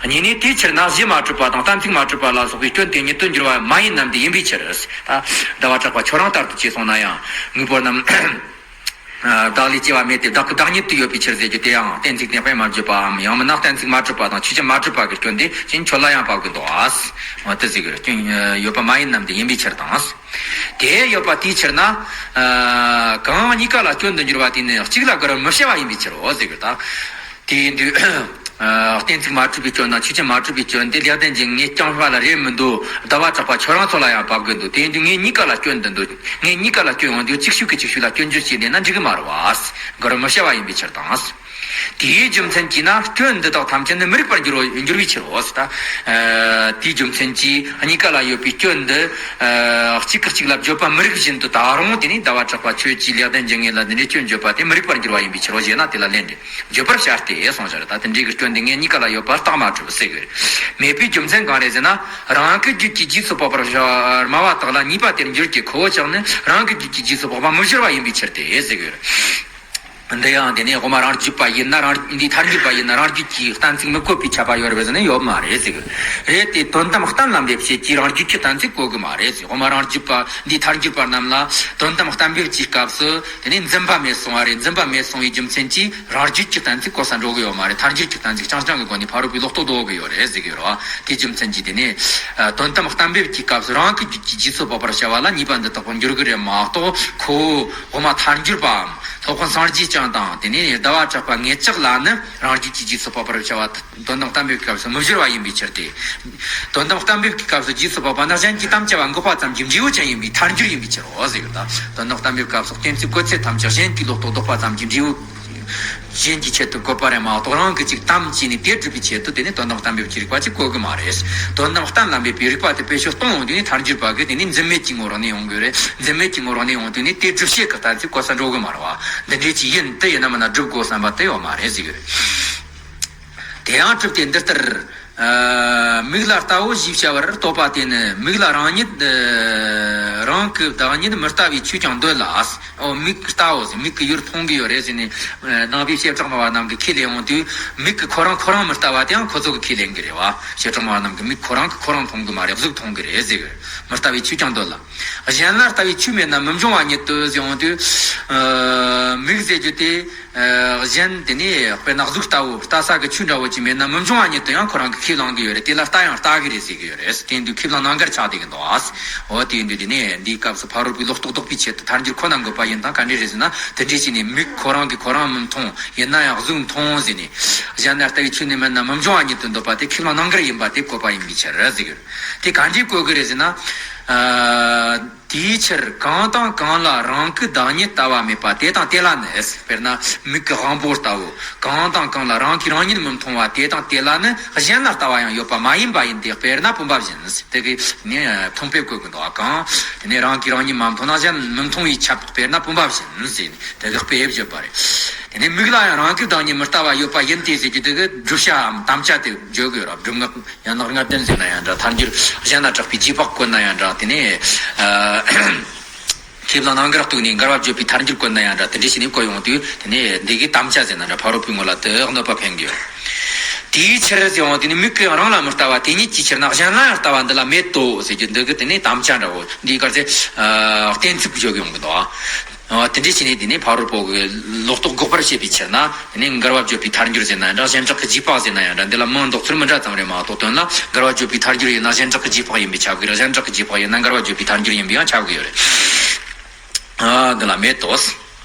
གཉིས་ནས་དེའི་ཕྱིར་ན་གཞི་མ་གྲུབ་པ་དང་གཏན་ཚིགས་མ་གྲུབ་པ་ལ་སོགས་པའི་སྐྱོན་དེ་ཉིད་དུ་འགྱུར་བ་མ་ཡིན་ནམ་དེ་ཡིན་པའི་ཕྱིར། ད་ཟླ་བ་གྲགས་པ་ཁྱོད་རང་ལྟར་དུ་བྱས་སོང་ན་ཡང་དངོས་པོ་རྣམས། བདག་ལས་སྐྱེ་བ་མེད་དེ། བདག་གི་བདག་ཉིད་དུ་ཡོད་པའི་ཕྱིར་ཟེར་རྒྱུ་དེ་ཡང་གཏན་ཚིགས་གཏན་དཔེ་མ་བརྗོད་པའམ། ཡང་མིན་ན་གཏན་ཚིགས་མ་གྲུབ་པ་དང་ཆོས་ཅན་མ་གྲུབ་པ་གི་སྐྱོན་དེ་ཕྱིན་ཆད་ལ་ཡང་བབ་གི་འདུག་ཨ། འོ་དེ་ཟེར་གི་རེད། སྐྱོན་ཡོད་པ་མ་ཡིན་ནམ་དེ་ཡིན་པའི་ཕྱིར་དང་། དེ་ཡོད་པ་དེའི་ཕྱིར་ན། གང་གཉིས་ཀ་ལ་སྐྱོན་དུ་འགྱུར་བ་དེ་ནི་གཅིག་ལ་དགར་བར་མི་བྱ་བ་ཡིན་པའི་ཕྱིར་རོ་ཟེར་གི་རེད་ད། དེ་ཡིན་དུས། གཏན་ཚིགས་མ་གྲུབ་པའི་སྐྱོན་དང་ཆོས་ཅན་མ་གྲུབ་པའི་སྐྱོན་དེ་ལེགས་ལྡན་འབྱེད་ངས་བསྐྱངས་པ་ལ་རེད་མི་འདུག་ཟླ་བ་གྲགས་པ་ཁྱོད་རང་ཚོ་ལ་ཡང་བབ་གི་འདུག་དེ་ཡིན་དུས་ངས་གཉིས་ཀ་ལ་སྐྱོན་དུ་འདུག་ངས་གཉིས་ཀ་ལ་སྐྱོན་ཡོང་དུས་གཅིག་ཤོས་ཀྱིས་གཅིག་ཤོས་ལ་སྐྱོན་བརྗོད་བྱས་བསྡད་ན་འགྲིག་གི་མ་རེད་བ། དགར་བར་མི་བྱ་བ་ཡིན་པའི་ཕྱིར་དང་། དེའི་རྒྱུ་མཚན་གྱིས་ན་སྐྱོན་འདི་དག་ཐམས་ཅད་ནི་མི་རིགས་པར་འགྱུར་བ་འགྱུར་བའི་ཕྱིར་རོ། ད་དེའི་རྒྱུ་མཚན་གྱིས་གཉིས་ཀ་ལ་ཡོད་པའི་སྐྱོན་འདི་གཅིག་གིས་གཅིག་ལ་བརྗོད་པ་མི་རིགས་བཞིན་དུ། ད་རུང་དེ་ནི་ཟླ་བ་གྲགས་པ་ཁྱོད་ཀྱིས་ལེགས་ལྡན་འབྱེད་ངེས་ལ་འདི་འདྲའི་སྐྱོན་བརྗོད་པ་དེ་མི་རིགས་པར་འགྱུར་བ་ཡིན་པའི་ཕྱིར་རོ་ཞེ་ན། དེ་ལ་ལན་རེད། བརྗོད་པར་བྱ་སྟེ་གསུངས་བཞག་རེད། ད་དེ་འདྲའི་གི་སྐྱོན་དེ་ངས་གཉིས་ཀ་ལ་ཡོད་པ་རྟགས་མ་གྲུབ་ཟེར་གི་རེད། མེད་པའི་རྒྱུ་མཚན་གང་རེད་ཟེར་ན། རང་གི་རྒྱུད་ཀྱིས་རྗེས་སུ་དཔག་པར་སྨྲ་བ་དག་ལ་ཉེས་པ་དེར་འགྱུར་གྱི་ཁོ་བོ་ཀྱང་ནི་རང་གི་རྒྱུད་ཀྱིས་རྗེས་སུ་དཔག་པ་མི་སྦྱོར་བ་ཡིན་པའི་ཕྱིར་ཏེ་ཟེར་གི་རེད། འདི་ཡང་དེ་ནས་དབུ་མ་རང་རྒྱུད་པ་ཡིན་ན། རང་འདི་ཐལ་འགྱུར་པ་ཡིན་ན། རང་རྒྱུད་ཀྱི་གཏན་ཚིགས་མི་བཀོད་པའི་ཁྱབ་པ་ཡོད་རེད་ཟེར་ན་ཡོད་མ་རེད་ཟེར་གི་རེད་དེ། དོན་དམ་གཏན་ལ་འབེབས་བྱེད་ཀྱི་རང་རྒྱུད་ཀྱི་གཏན་ཚིགས་བཀོད་གི་མ་རེད་ཟེར། དབུ་མ་རང་རྒྱུད་པ་འདི་ཐལ་འགྱུར་པ་རྣམས་ལ་དོན་དམ་གཏན་འབེབས་ཀྱི་སྐབས་སུ། དེ་ནས་འཛིན་པ་མེད་སོང་བ་རེད། འཛིན་པ་མེད་སོང་བའི་རྒྱུ་མཚན་གྱིས་རང་རྒྱུད་ཀྱི་གཏན་ཚིགས་བཀོད་ས་འགྲོ་གི་ཡོད་མ་རེད། ཐལ་འགྱུར་གྱི་གཏན་ཚིགས་རྐྱང་རྐྱང་གི་སྒོ་ནས་ཕ་རོལ་པོའི་ལོག་རྟོག་ཟློག་གི་ཡོད་རེད་ཟེར་གི་ཡོད་རེད་བ། དེའི་རྒྱུ་མཚན་གྱིས་དེ་ནས་དོན་དམ་གཏན་འབེབས་ཀྱི་སྐབས་སུ་རང་གི་རྒྱུད་ཀྱིས་རྗེས་སུ་དཔག་པར་བྱ་བ་ལ་ཉེས་པ་འདི་དག་པོ་འགྱུར་གི་རེད་མ་གཏོགས། ཁོ་བོ་དབུ་མ་ཐལ་འགྱུར་པའམ་སློབ་དཔོན་སངས་རྒྱས་བསྐྱངས་དང་། དེ་ནས་ཟླ་བ་གྲགས་པ་ངེད་ཅག་ལ་ནི་རང་རྒྱུད་ཀྱིས་རྗེས་སུ་དཔག་པར་བྱ་བ་དོན་དམ་གཏན་འབེབས་ཀྱི་སྐབས་སུ་མི་སྦྱོར་བ་ཡིན་པའི་ཕྱིར་ཏེ། དོན་དམ་གཏན་འབེབས་ཀྱི་སྐབས་སུ་རྗེས་སུ་དཔག་པ་ནི་གཞན་གྱིས་དམ་བཅའ་བ་འགོག་པ་ཙམ་གྱི་འབྲས་བུ་ཅན་ཡིན་པའི་ཐལ་འགྱུར་ཡིན་པའི་ཕྱིར་རོ་ཟེར་གི་རེད། དོན་དམ་གཏན་འབེབས་སྐབས་སུ་གཏན་ཚིགས་བཀོད་ཚད་ཐམས་ཅད་གཞན་གྱི་ལོག་རྟོག་ལྡོག་པ་ཙམ་གྱི་འབྲས་བུ། གཞན་གྱི་ཆེད་དུ་བཀོད་པ་རེད་མ་གཏོགས། རང་གིས་ཅིག་དམ་བཅས་ནས་དེ་སྒྲུབ་པའི་ཆེད་དུ་དེ་ནི་དོན་དམ་གཏན་འབེབས་ཀྱི་རིགས་པ་ཅིག་བཀོད་གི་མ་རེད། དོན་དམ་གཏན་ལ་འབེབས་པའི་རིགས་པ་དེ་བེད་སྤྱོད་གཏོང་ཡོང་དུས་ནི་ཐལ་འགྱུར་པ་གིས་དེ་ནི་འཛིན་མེད་ཀྱི་ངོ་རང་ནས་ཡོང་གི་རེད། འཛིན་མེད་ཀྱི་ངོ་རང་ནས་ཡོང་དུས་ནི་དེ་སྒྲུབ་བྱེད་ཀྱི་གཏན་ཚིགས་བཀོད་ས་འགྲོ་གི་མ་རེད་བ། འདི་འདྲའི་ཅིག་ཡིན། དེ་ཡིན་ན་མིན་ན་སྒྲུབ་དགོས་བསམ་པ་དེ་ཡོད་མ་རེད་ཟེར་གི་རེད། དེ་ཡང་གྲུབ་སྟེ་འདི་ལྟར། མིག་ལ་ལྟ་བུ་ཞེས་བྱ་བར་བསྟོད་པ་དེ་ནི་མིག་ལ་རང་ཉིད། རང་གི་བདག་ཉིད་མི་ལྟ་བའི་ཆོས་ཀྱང་འདོད་ལ། ཨོ། མིག་ལྟ་བུ་ཟེར། མིག་གིས་ཡུལ་མཐོང་གི་ཡོད་རེད་ཟེར་ནས། ནང་པའི་བྱེ་བྲག་སྨྲ་བ་རྣམས་ཀྱིས་ཁས་ལེན་ཡོང་དུས། མིག་གིས་ཁོ་རང་ཁོ་རང་མི་ལྟ་བ་དེའང་ཁོ་ཚོ་གིས་ཁས་ལེན་གི་རེད་བ། བྱེ་བྲག་སྨྲ་བ་རྣམས་ཀྱིས་མིག་ཁོ་རང་གིས་ཁོ་རང་མཐོང་གི་མ་རེད། གཟུགས་མཐོང་གི་རེད་ཟེར་གི། མི་ལྟ་བའི་ཆོས་ཀྱང་འདོད་ལ། གཞན་ལ་ལྟ་བའི་ཆོས་མེད་ན་མི་འབྱུང་བ་ཉིད་དུ་ཟེར་ཡོང་དུས། མིག་ཟེར་རྒྱུ་དེ། གཞན་དེ་ནས་དཔེར་ན་གཟུགས་ལྟ་བུ་ལྟ་ས་གི་ཆོས་འདྲ་བོ་ཅིག་མེད་ན་མི་འབྱུང་བ་ཉིད་དུ་ཡང་ཁོ་རང་གིས་ཁས་བླང་གི་ཡོད་རེད། དེ་ལ་ལྟ་ཡང་ལྟ་གི་རེད་ཟེར་གི་ཡོད་རེད། དེ་འདུག་ཁས་བླངས་རྣམ་དཀར་ཆགས་བསྡད་ཀྱི་འདུག་ཨ། འོ་དེ་འདུག་དེ་ནས་འདིའི་སྐབས་སུ་ཕ་རོལ་པོའི་ལོག་རྟོག་ལྡོག་པའི་ཆེད་དུ་ཐལ་འགྱུར་ཁོ་ན་འགོད་པ་ཡིན་དང་ག་འདྲ་རེད་ཟེར་ན། དེ་འདྲ་བྱས་ནས་མིག་ཁོ་རང་གིས་ཁོ་རང་མི་མཐོང་། ཡིན་ན་ཡང་གཟུགས་མཐོང་ཟེར་ནས་གཞན་ལ་ལྟ་བའི་ཆོས་ནི་མེད་ན་མི་འབྱུང་བ་ཉིད་དུ་འདོད་པ་དེ་ཁས་བླངས་རྣམ་དཀར་ཡིན་པ་དེ་བཀོད་པ་ཡིན་པའི་ཕྱིར་ཟེར་གི་ཡོད། དེ་ག་འདྲས་བཀོད་གི་རེད་ཟེར་ན། ཨ། དེའི་ཕྱིར་གང་དང་གང་ལ་རང་གི་བདག་ཉིད་ལྟ་བ་མེད་པ་དེ་དང་དེ་ལ་ནི། དཔེར་ན་མིག་གི་དབང་པོ་ལྟ་བུ། གང་དང་གང་ལ་རང་གིས་རང་ཉིད་མི་མཐོང་བ་དེ་དང་དེ་ལ་ནི་གཞན་ལ་ལྟ་བ་ཡང་ཡོད་པ་མ་ཡིན་པ་ཡིན་ཏེ། དཔེར་ན་བུམ་པ་བཞིན། དེ་གི་ནི་མཐོང་དཔེ་བཀོད་ཀྱི་འདུག་ག་དེ་ནས་རང་གིས་རང་ཉིད་མ་མཐོང་ན་གཞན་མི་མཐོང་བས་ཁྱབ། དཔེར་ན་བུམ་པ་བཞིན་ཟེར་ནས་དེ་གི་དཔེ་བརྗོད་པ་རེད། དེ་ནས་མིག་ལ་ཡང་རང་གི་བདག་ཉིད་མི་ལྟ་བ་ཡོད་པ་ཡིན་ཏེ་ཟེར་རྒྱུ་དེ་གི་བསྒྲུབ་བྱའམ་དམ་བཅའ་དེ་བརྗོད་དགོས་ར། སྒྲུབ་ངག་ཡང་ན་ལྔ་ལྡན་ཟེར་ན་ཡང་འདྲ། ཐལ་འགྱུར་གཞན་ལ་གྲགས་པའི་རྗེས་དཔག་བཀོད་ན་ཡང་འདྲ། དེ་ནས་ཨ། ཁས་བླངས་རྣམ་དཀར་གཏུགས་ནས་འགལ་བ་བརྗོད་པའི་ཐལ་འགྱུར་བཀོད་ན་ཡང་འདྲ། དེ་འདྲ་བྱས་ནས་བཀོད་ཡོང་དུས་དེ་ནས་འདི་གི་དམ་བཅའ་ཟེར་ན་འདྲ། ཕ་རོལ་པོའི་ངོ་ལ་དེ་གནོད་པ་འཕེན་གི་ཡོད། དེའི་ཕྱིར་ཟེར་ཡོང་དུས་ནི་མིག་གིས་རང་ལ་མི་ལྟ་བ་དེ་ཉིད་ཀྱི་ཕྱིར་ན་གཞན་ལ་ཡང་ལྟ་བ་འདི་ལ་མེད་དོ་ཟེར་རྒྱུ་འདི་གི་དེ་ནས་དམ་བཅའ་འདྲ་བོ། འདིའི་སྐབས་སུ་ཨ། གཏན་ཚིགས་བརྗོད་ཀྱི་ཡོང་གི་འདུག་ཨ། ཨ། དེ་འདྲ་བྱས་ནས་དེ་ནས་ཕ་རོལ་པོ་གི་ལོག་རྟོག་འགོག་པར་བྱེད་པའི་ཕྱིར་ན། དེ་ནས་འགལ་བ་བརྗོད་པའི་ཐལ་འགྱུར་ཟེར་ན་ཡང་འདྲ། གཞན་གྲགས་ཀྱི་རྗེས་དཔག་ཟེར་ན་ཡང་འདྲ། འདི་ལ་མིང་འདོགས་ཚུལ་མི་འདྲ་ཙམ་རེད་མ་གཏོགས། དོན་ལ་འགལ་བ་བརྗོད་པའི་ཐལ་འགྱུར་ཡིན་ན་གཞན་གྲགས་ཀྱི་རྗེས་དཔག་ཡིན་པས་ཁྱབ་གི་རེད། གཞན་གྲགས་ཀྱི་རྗེས་དཔག་ཡིན་ན་འགལ་བ་བརྗོད་པའི་ཐལ་འགྱུར་ཡིན་པས་ཡང་ཁྱབ་གི་ཡོད་རེད། ཨ། འདི་ལ་མེད་དོ།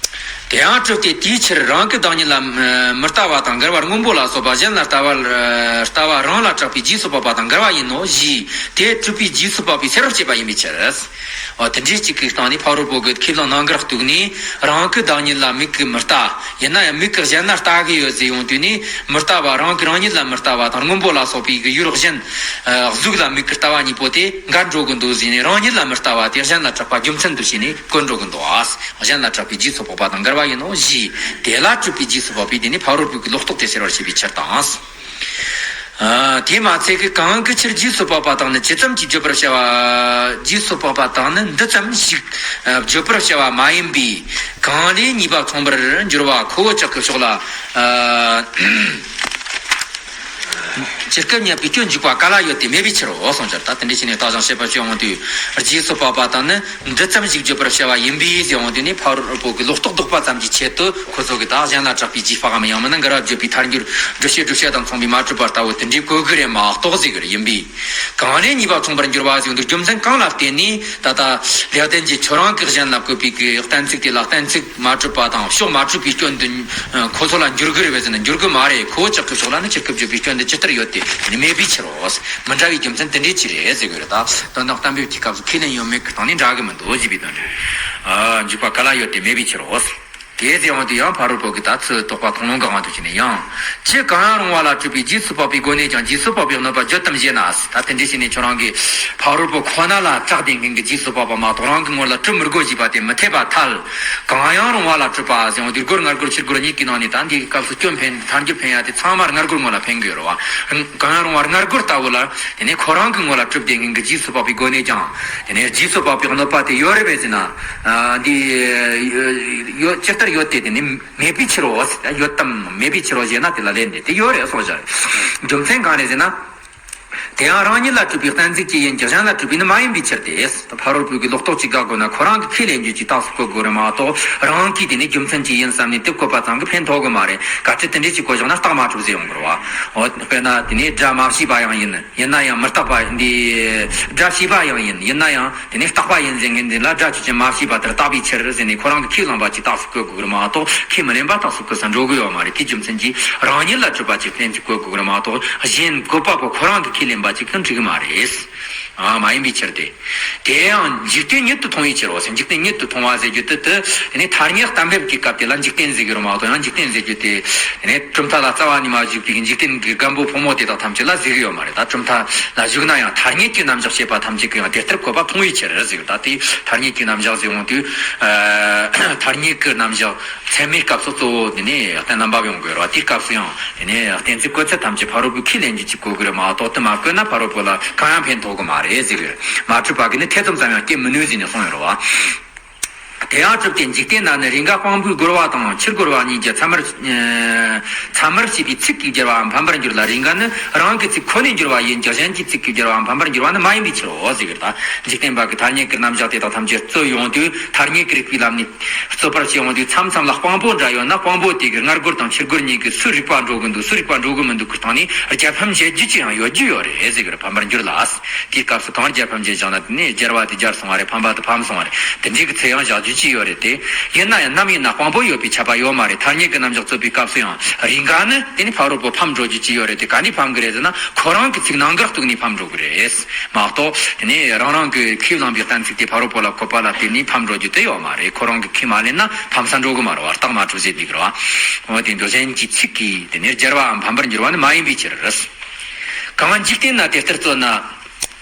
དེ་ཡང་གྲུབ་སྟེ་དེའི་ཕྱིར་རང་གི་བདག་ཉིད་ལ་མི་ལྟ་བ་དང་འགལ་བ་སྔོན་པོ་ལ་སོགས་པ། གཞན་ལ་ལྟ་བ་ལྟ་བ་རང་ལ་གྲགས་པའི་རྗེས་སུ་དཔག་པ་དང་འགལ་བ་ཡིན་ནོ་ཞེས་དེ་གྲུབ་པའི་རྗེས་སུ་དཔག་པའི་སེལ་བར་བྱེད་པ་ཡིན་པའི་ཕྱིར། འོ་དེ་འདྲའི་གཅིག་གི་སྟེང་ནས་ཕ་རོལ་པོ་གི་ཁས་བླངས་རྣམ་དཀར་གཏུགས་ནས། རང་གི་བདག་ཉིད་ལ་མིག་གིས་མི་ལྟ། ཡིན་ན་ཡང་མིག་གིས་གཞན་ལ་ལྟ་གི་ཡོད་ཟེར་ཡོང་དུས་ནས། མི་ལྟ་བ་རང་གིས་རང་ཉིད་ལ་མི་ལྟ་བ་དང་སྔོན་པོ་ལ་སོགས་པའི་གི་ཡུལ་གཞན་གཟུགས་ལ་མིག་གིས་ལྟ་བ་གཉིས་པོ་དེ་འགལ་འགྲོ་གི་འདུག་ཟེར་ནས། རང་ཉིད་ལ་མི་ལྟ་བ་དེ་གཞན་ལ་གྲགས་པ་རྒྱུ་མཚན་དུ་བྱས་ནས་བཀོད་འགྲོ་གི་འདུག་ཨ། གཞན་ལ་གྲགས་པའི་རྗེས་སུ་དཔག་པ་དང་འགལ་བ་ཡིན་ནོ་ཞེས་དེ་ལ་གྲུབ་པའི་རྗེས་སུ་དཔག་པས་དེ་ནི་ཕ་རོལ་པོའི་གི་ལོག་རྟོག་དེ་སེལ་བར་བྱེད་པའི་ཕྱིར་དང་། ཨ། དེ་མ་ཚད་ཀྱི་གང་གི་ཕྱིར་རྗེས་སུ་དཔག་པ་དང་ནི་ཇི་ཙམ་གྱིས་བརྗོད་པར་བྱ་བ། རྗེས་སུ་དཔག་པ་དང་ནི་འདི་ཙམ་ཞིག་ཨ། བརྗོད་པར་བྱ་བ་མ་ཡིན་པའི་གང་ལས་ཉེས་པ་མཚུངས་པར་འགྱུར་བ་ཁོ་བོ་ཅག་གི་ཕྱོགས་ལ། ཨ། ཇི་སྐད་བསྙད་པའི་སྐྱོན་འཇུག་པ་ག་ལ་ཡོད་དེ་མེད་པའི་ཕྱིར་རོ་གསུངས་ཀྱང་། ད་དེ་འདྲ་བྱས་ནས་བརྟག་ཅིང་དཔྱད་པ་བྱེད་འོང་དུས། རྗེས་སུ་དཔག་པ་དང་ནི་འདི་ཙམ་ཞིག་བརྗོད་པར་བྱ་བ་ཡིན་པས་ཟེར་འོང་དུས་ནི། ཕ་རོལ་པོ་གི་ལོག་རྟོག་ལྡོག་པ་ཙམ་གྱི་ཆེད་དུ་ཁོ་ཚོ་གི་ད་གཞན་ལ་གྲགས་པའི་རྗེས་དཔག་གམ། ཡང་མིན་ན་འགལ་བ་བརྗོད་པའི་ཐལ་འགྱུར། སྒྲུབ་བྱེད་བསྒྲུབ་བྱ་དང་མཚུངས་པའི་མ་གྲུབ་པ་ལྟ་བུ་དེ་འདྲའི་བཀོད་གི་རེད་མ་གཏོགས་ཟེར་གི་རེད། ཡིན་པས། གང་ལས་ཉེས་པ་མཚུངས་པར་འགྱུར་བ་ཟེར་འོང་དུས། རྒྱུ་མཚན་གང་ལ་བརྟེན་ནས་ད་ལྟ་ལེགས་ལྡན་གྱིས་ཁྱོད་རང་གིས་གཞན་ལ་བཀོད་པའི་གི་གཏན་ཚིགས་དེ་ལ་གཏན་ཚིགས་མ་གྲུབ་པ་དང་ཕྱོགས་མ་གྲུབ་པའི་སྐྱོན་དུ་ཁོ་ཚོ་ལ་འགྱུར་གི་རེད་པས་ཟེར་ན། འགྱུར་གི་མ་རེད། ཁོ་བོ་ཅག་གི་ཕྱོགས་ལ་ནི་ཆེར་སྐུར་བརྗོད་པའི་སྐྱོན་དེ་ཇི་ལྟར་ཡོད་དེ་མེད་པའི་ཕྱིར་རོ། མི་འདྲ་བའི་རྒྱུ་མཚན་དེ་འདྲའི་ཅི་རེད་ཟེར་གི་རེད། ད་དོན་དམ་གཏན་འབེབས་ཀྱི་སྐབས་སུ་ཁས་ལེན་ཡོད་མེད་ཀྱི་སྟེང་ནས་འདྲ་གི་མི་འདུག་ཅེས་པའི་དོན་རེད། ཨ། འཇུག་པ་ག་ལ་ཡོད་དེ་མེད་པའི་ཕྱིར་རོ། དེ་ཟེར་འོང་དུས་ཡང་ཕ་རོལ་པོ་གི་ད་ཚུལ་རྟོག་པ་མཐོང་ལམ་གྱི་དབང་དུ་བྱས་ནས་ཡང་། ཅི་གང་ཡང་རུང་བ་ལ་གྲུབ་པའི་རྗེས་སུ་དཔག་པའི་སྒོ་ནས་ཀྱང་རྗེས་སུ་དཔག་པའི་གནོད་པ་བརྗོད་དམ་ཞེ་ན། ད་དེ་འདྲ་བྱས་ནས་ཁྱོད་རང་གིས་ཕ་རོལ་པོ་ཁོ་ན་ལ་སྐྲག་བསྡད་མཁན་གྱི་རྗེས་སུ་དཔག་པ་མ་གཏོགས་རང་གི་ངོ་ལ་གྲུབ་མི་དགོས་ཞེས་པ་དེ་མི་འཐད་པར་ཐལ། གང་ཡང་རུང་བ་ལ་གྲུབ་པ་ཟེར་འོང་དུས། སྒོར་ལྔ་སྒོར་ཕྱུར་སྒོར་གཉིས་ཀྱི་ནང་ནས་ད་འདིའི་སྐབས་སུ་སྐྱོན་འཕེན་ཐལ་འགྱུར་འཕེན་ཡ་དེ་ཚང་མ་ལྔ་སྒོར་ངོ་ལ་འཕེན་དགོས་རེད་བ། གང་ཡང་རུང་བ་ལྔ་སྒོར་ལྟ་བུ་ལ། དེ་ནས་ཁོ་རང་གི་ངོ་ལ་གྲུབ་བསྡད་མཁན་གྱི་རྗེས་སུ་དཔག་པའི་སྒོ་ནས་ཀྱང་། དེ་ནས་རྗེས་སུ་དཔག་པའི་གནོད་པ་དེ་ཡོད་རེད་པས་ཟེར་ན། ཨ། འདི་ཡོད་ཇི་ལྟར་ཡོད་དེ་དེ་ནི་མེད་པའི་ཕྱིར་རོ། ཡོད་དམ་མེད་པའི་ཕྱིར་རོ་ཞེ་ན། དེ་ལ་ལན་འདེབས་ཏེ་ཡོད་རེད་གསུངས་བཞག་རེད། རྒྱུ་མཚན་གང་རེད་ཟེར་ན། དེ་ཡང་རང་ཉིད་ལ་གྲུབ་པའི་གཏན་ཚིགས་ཀྱིས་ཡིན་གྱི་གཞན་ལ་གྲུབ་པས་ནི་མ་ཡིན་པའི་ཕྱིར་ཏེ། ཕ་རོལ་པོའི་གི་ལོག་རྟོག་ཅིག་དགག་དགོས་ན་ཁོ་རང་གི་ཁས་ལེན་རྒྱུ་ཅིག་རྟགས་སུ་བཀོད་དགོས་རེད་མ་གཏོགས། རང་གིས་དེ་ནི་རྒྱུ་མཚན་ཅིག་ཡིན་བསམ་ནས་དེ་བཀོད་པ་ཙམ་གྱིས་ཕན་ཐོགས་གི་མ་རེད། གལ་སྲིད་དེ་འདྲས་ཅིག་བཀོད་བཞག་ན་རྟགས་མ་གྲུབ་ཟེར་ཡོང་གི་རེད་བ། འོ་དཔེར་ན་དེ་ནས་སྒྲ་མ་བྱས་པ་ཡང་ཡིན། ཡིན་ན་ཡང་མི་རྟག་པ་འདི། སྒྲ་བྱས་པ་ཡང་ཡིན། ཡིན་ན་ཡང་དེ་ནས་རྟག་པ་ཡིན་ཟེར་མཁན་འདི་ལ་སྒྲ་ཆོས་ཅན་མ་བྱས་པ་ལྟར་བཏགས་པའི་ཕྱིར་ཟེར་ནས་ཁོ་རང་གིས་ཁས་བླངས་པ་ཅིག་རྟགས་སུ་བཀོད་དགོས་ཀྱི་རེད་མ་གཏོགས། ཁས་མི་ལེན་པ་རྟགས་སུ་བཀོད་ས་འགྲོ་གི་ཡོད་མ་རེད། དེའི་རྒྱུ་མཚན་གྱིས་རང་ཉིད་ལ་གྲུབ་པ་ཅིག་གཏན་ཚིགས་བཀོད་དགོས་ཀྱི་རེད་མ་གཏོགས། གཞན་བཀོད་པ་པོ་ཁོ་རང་གིས་ཁས་ལེན་པ་ཅིག་ཏུ་འགྲིག་གི་མ་རེད། ཨ། མ་ཡིན་པའི་ཕྱིར་ཏེ། དེ་ཡང་འཇིག་རྟེན་ཉིད་དུ་མཐོང་བའི་ཕྱིར་རོ་ཟེར། འཇིག་རྟེན་ཉིད་དུ་མཐོང་བ་ཟེར་རྒྱུ་དེ་དེ། དེ་ནས་ཐ་སྙད་གཏན་འབེབས་ཀྱི་སྐབས་དེ་ལ་འཇིག་རྟེན་ཟེར་གི་རེད་མ་གཏོགས། ཡང་འཇིག་རྟེན་ཟེར་རྒྱུ་དེ། དེ་ནས་གྲུབ་མཐའ་ལ་རྩ་བ་ནས་མ་ཞུགས་པའི་འཇིག་རྟེན་གྱི་རྒན་པོ་ཕོ་མོ་དེ་དག་ཐམས་ཅད་ལ་ཟེར་གི་ཡོད་མ་རེད། ད་གྲུབ་མཐའ་ལ་ཞུགས་ན་ཡང་ཐ་སྙད་ཀྱི་རྣམ་གཞག་བྱེད་པ་ཐམས་ཅད་ཀྱིས་ཡང་དེ་ལྟར་བཀོད་པ་མཐོང་བའི་ཕྱིར་ཟེར་གི། ད་དེ་ཐ་སྙད་ཀྱི་རྣམ་གཞག་ཟེར་འོང་དུས། ཨ། ཐ་སྙད་ཀྱི་རྣམ་གཞག་ཚད་མའི་སྐབས་སུ་གཙོ་བོ་དེ་ནས་གཏན་ལ་འབབ་ཡོང་དགོས་རེད་བ། དེའི་སྐབས་སུ་ཡང་དེ་ནས་གཏན་ཚིགས་བཀོད་ཚད་ཐམས་ཅད་ཕ་རོལ་པོའི་ཁས་ལེན་རྒྱུ་ཅིག་བཀོད་དགོས་རེད་མ་གཏོགས། དེ་མ་བཀོད་ན་ཕ་རོལ་པོ་ལ་གང་ཡང་ཕན་ཐོགས་གི་མ་རེད་ཟེར་གི་རེད། མ་གྲུབ་པ་གིས་ནི་ཐེ་ཚོམ་ཙམ་ཡང་སྐྱེ་མི་ནུས་ཟེར་ནས་གསུངས་ཡོད་རེད་བ། དེ་ཡང་གྲུབ་སྟེ་འཇིག་རྟེན་ན་ནི་རེས་འགའ་དཔང་པོའི་རྒོལ་བ་དང་ཕྱིར་རྒོལ་བ་གཉིས་ཀྱི་ཚད་མར་ཚད་མར་བྱས་པའི་ཚིག་གིས་སྦྱར་བའམ་ཕམ་པར་འགྱུར་ལ། རེས་འགའ་ནི་རང་གི་ཚིག་ཁོ་ནས་འགྱུར་བ་ཡིན་གྱི་གཞན་གྱི་ཚིག་གིས་སྦྱར་བའམ་ཕམ་པར་འགྱུར་བ་ནི་མ་ཡིན་པའི་ཕྱིར་རོ་ཟེར་གི་རེད། ད་འཇིག་རྟེན་པ་གི་ཐ་སྙད་ཀྱི་རྣམ་གཞག་དེ་དག་ཐམས་ཅད་རྩོད་ཡོང་དུས་ཐ་སྙད་ཀྱི་རིགས་པའི་ལམ་ནས་རྩོད་པར་བྱེད་ཡོང་དུས་མཚམས་མཚམས་ལ་དཔང་པོ་འདྲ་ཡོད་ན་དཔང་པོ་དེ་གི་སྔ་རྒོལ་དང་ཕྱི་རྒོལ་གཉིས་ཀྱི་སུའི་རིགས་པ་འགྲོ་གི་འདུག་སུའི་རིགས་པ་འགྲོ་གི་མི་འདུག་གི་སྟེང་ནས་རྒྱལ་ཕམ་བྱེད་རྒྱུ་ཅི་ཡང་ཡོད་རྒྱུ་ཡོད་རེད་ཟེར་གི་རེད། ཕམ་པར་འགྱུར་ལ། དེའི་སྐབས་སུ་གང་རྒྱལ་ཕམ་བྱེད་བཞག་ན་དེ་ནས་རྒྱལ་བ་དེ་རྒྱལ་སོང་བ་རེད། ཕམ་པ་དེ་ཕམ་སོང་བ་རེད། དེ་འདྲའི་གི་ཚུལ་ཡང་བཞག་རྒྱུ་ཅི་ཡོད་རེད་དེ། ཡིན་ན་ཡང་ནམ་ཡིན་ན་དཔང་པོ་ཡོད་པའི་ཁྱབ་པ་ཡོད་མ་རེད། ཐ་སྙད་ཀྱི་རྣམ་གཞག་རྩོད་པའི་སྐབས་སུ་ཡང་རེས་འགའ་ནི་དེ་ནི་ཕ་རོལ་པོ་ཕམ་འགྲོ་རྒྱུ་ཅི་ཡོད་རེད་དེ། ག་ནས་ཕམ་གི་རེད་ཟེར་ན་ཁོ་རང་གི་ཚིག་ནང་འགལ་གཏུགས་ནས་ཕམ་འགྲོ་གི་རེད་མ་གཏོགས། དེ་ནས་རང་རང་གི་ཁས་བླངས་པའི་གཏན་ཚིགས་དེ་ཕ་རོལ་པོ་ལ་འཁོད་པ་ལ་བརྟེན་ནས་ཕམ་འགྲོ་རྒྱུ་དེ་ཡོད་མ་རེད། ཁོ་རང་གི་ཁས་མ་ལེན་ན་ཕམ་ས་འགྲོ་གི་མ་རེད་བ། རྟགས་མ་གྲུབ་ཟེར་འདུག་གི་རེད་བ། འོ་དེ་འདོད་སེམས་ཀྱི་ཚིག་གིས་དེ་ནས་རྒྱལ་བའམ་ཕམ་པར་འགྱུར་བ་ནི་མ་ཡིན་པའི་ཕྱིར། གང་འཇིག་རྟེན་ན་དེ་ལྟར་རྩོད་ན།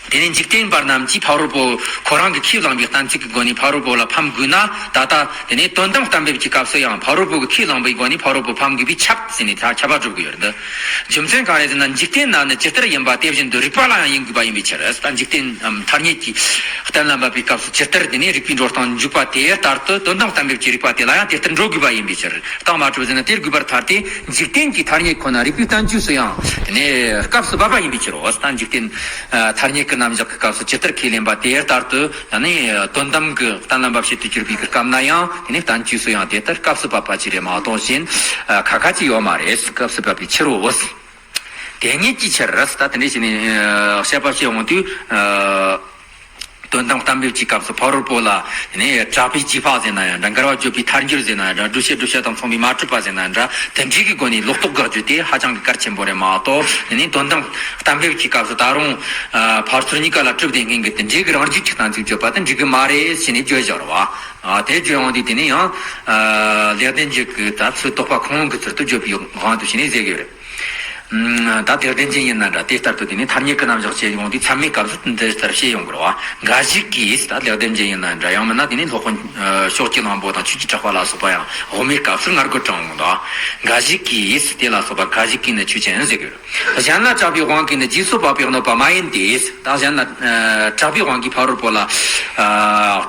དེ་ནས་འཇིག་རྟེན་པ་རྣམས་ཀྱིས་ཕ་རོལ་པོ་ཁོ་རང་གི་ཁས་བླངས་པའི་གཏན་ཚིགས་ཀྱི་སྒོ་ནས་ཕ་རོལ་པོ་ལ་ཕམ་དགོས་ན། ད་ལྟ་དེ་ནས་དོན་དམ་གཏན་འབེབས་ཀྱི་སྐབས་སུ་ཡང་ཕ་རོལ་པོ་གི་ཁས་བླངས་པའི་སྒོ་ནས་ཕ་རོལ་པོ་ཕམ་དགོས་པས་ཁྱབ་ཟེར་ནས་ད་ཁྱབ་པ་སྒྲུབ་དགོས་ཡོད་འདི། རྒྱུ་མཚན་གང་རེད་ཟེར་ན། འཇིག་རྟེན་ན་ནི་ཇི་ལྟར་ཡིན་པ་དེ་བཞིན་དུ་རིགས་པ་ལ་ཡང་ཡིན་དགོས་པ་ཡིན་པའི་ཕྱིར། ད་འཇིག་རྟེན་ཐ་སྙད་ཀྱི་གཏན་ལ་འབེབས་པའི་སྐབས་སུ་ཇི་ལྟར་དེ་ནས་རིགས་པའི་འགྲོ་སྟངས་འཇུག་པ་དེ་ལྟར་དུ་དོན་དམ་གཏན་འབེབས་ཀྱི་རིགས་པ་དེ་ལ་ཡང་དེ་ལྟར་འགྲོ་དགོས་པ་ཡིན་པའི་ཕྱིར། རྟགས་མ་གྲུབ་ཟེར་ན་དེར་དགོས་པར་ཐལ་ཏེ། འཇིག་རྟེན་གྱི་ཐ་སྙད་ཁོ་ན་རིགས་པའི་བསྟན་བཅོས་སུ་ཡང་དེ་ནས་སྐབས་སུ་བབ་པ་ཡིན་པའི་ཕྱིར་རོ། ད་འཇིག་རྟེན་ཐ་སྙད་ཀྱི་རྣམ་གཞག་གི་སྐབས་སུ་ཇི་ལྟར་ཁས་ལེན་པ་དེ་ལྟར་དུ་ཡང་ནི་དོན་དམ་གྱི་གཏན་ལ་འབེབས་བྱེད་དུ་གྱུར་པའི་སྐབས་ན་ཡང་དེ་ནི་བསྟན་བཅོས་སུ་ཡང་དེ་ལྟར་སྐབས་སུ་བབ་པ་ཅིག་རེད་མ་གཏོགས་གཞན་ཁ་ཁ་ཅིག་ཡོད་མ་རེད། སྐབས་སུ་བབ་པའི་ཕྱིར་རོ། དེ་ཉིད་ཀྱི་ཕྱིར་རོ། ད་དེ་འདྲ་བྱས་ནས་བཤད་པ་བྱེད་ཡོང་དུས། དོན་དམ་གཏན་འབེབས་ཀྱི་སྐབས་སུ་ཕ་རོལ་པོ་ལ་ནི་གྲགས་པའི་རྗེས་དཔག་ཟེར་ན་ཡང་འདྲ། འགལ་བ་བརྗོད་པའི་ཐལ་འགྱུར་ཟེར་ན་ཡང་འདྲ། སྒྲུབ་བྱེད་བསྒྲུབ་བྱ་དང་མཚུངས་པའི་མ་གྲུབ་པ་ཟེར་ན་ཡང་འདྲ། དེ་འདྲའི་གི་སྒོ་ནས་ལོག་རྟོག་དགག་རྒྱུ་དེ་ཧ་ཅང་གི་གལ་ཆེན་པོ་རེད་མ་གཏོགས། དེ་ནས་དོན་དམ་གཏན་འབེབས་ཀྱི་སྐབས་སུ་ད་རུང་ཕར་ཚུར་གཉིས་ཀ་ལ་གྲུབ་བདེན་མཁན་གྱི་དེ་འདྲའི་གི་རང་རྒྱུད་ཀྱི་གཏན་ཚིགས་བརྗོད་པ་དེ་འགྲིག་གི་མ་རེད་ཟེར་ནས་བརྗོད་བཞག་རེད་བ། དེ་བརྗོད་ཡོང་དུས་དེ་ནས་ཡང་ལེགས་ལྡན་འབྱེད་ཀྱི་ད་ཚུལ་རྟོག་པ་ཁོང་གི་ཚུལ་དུ་བརྗོད་པའི་དབང་དུ་བྱས་ནས་ཟེར་གི་ཡོད་རེད། ད་དེ་བདེན་ཅན་ཡིན་ན་འདྲ། དེ་ལྟར་དུ་དེ་ནི་ཐ་སྙད་ཀྱི་རྣམ་གཞག་བྱེད་ཡོང་དུས་ཚད་མའི་སྐབས་སུ་འདི་ལྟར་བཤད་ཡོང་དགོས་རེད་བ། འགའ་ཞིག་གིས་ད་ལེགས་ལྡན་འབྱེད་ཡིན་ན་འདྲ། ཡང་མིན་ན་དེ་ནི་སློབ་དཔོན་ཕྱོགས་ཀྱི་གླང་པོ་དང་ཆོས་ཀྱི་གྲགས་པ་ལ་སོགས་པ་ཡང་དབུ་མའི་སྐབས་སུ་སྔ་རྒོལ་དྲངས་ཡོང་དོ། འགའ་ཞིག་གིས་དེ་ལ་སོགས་པ་འགའ་ཞིག་གིས་ནི་ཆོས་ཅན་ཟེར་གི་ཡོད། གཞན་ལ་གྲགས་པའི་དབང་གིས་ནི་རྗེས་སུ་དཔག་པའི་གནོད་པ་མ་ཡིན་ཏེ། ད་གཞན་ལ་གྲགས་པའི་དབང་གིས་ཕ་རོལ་པོ་ལ་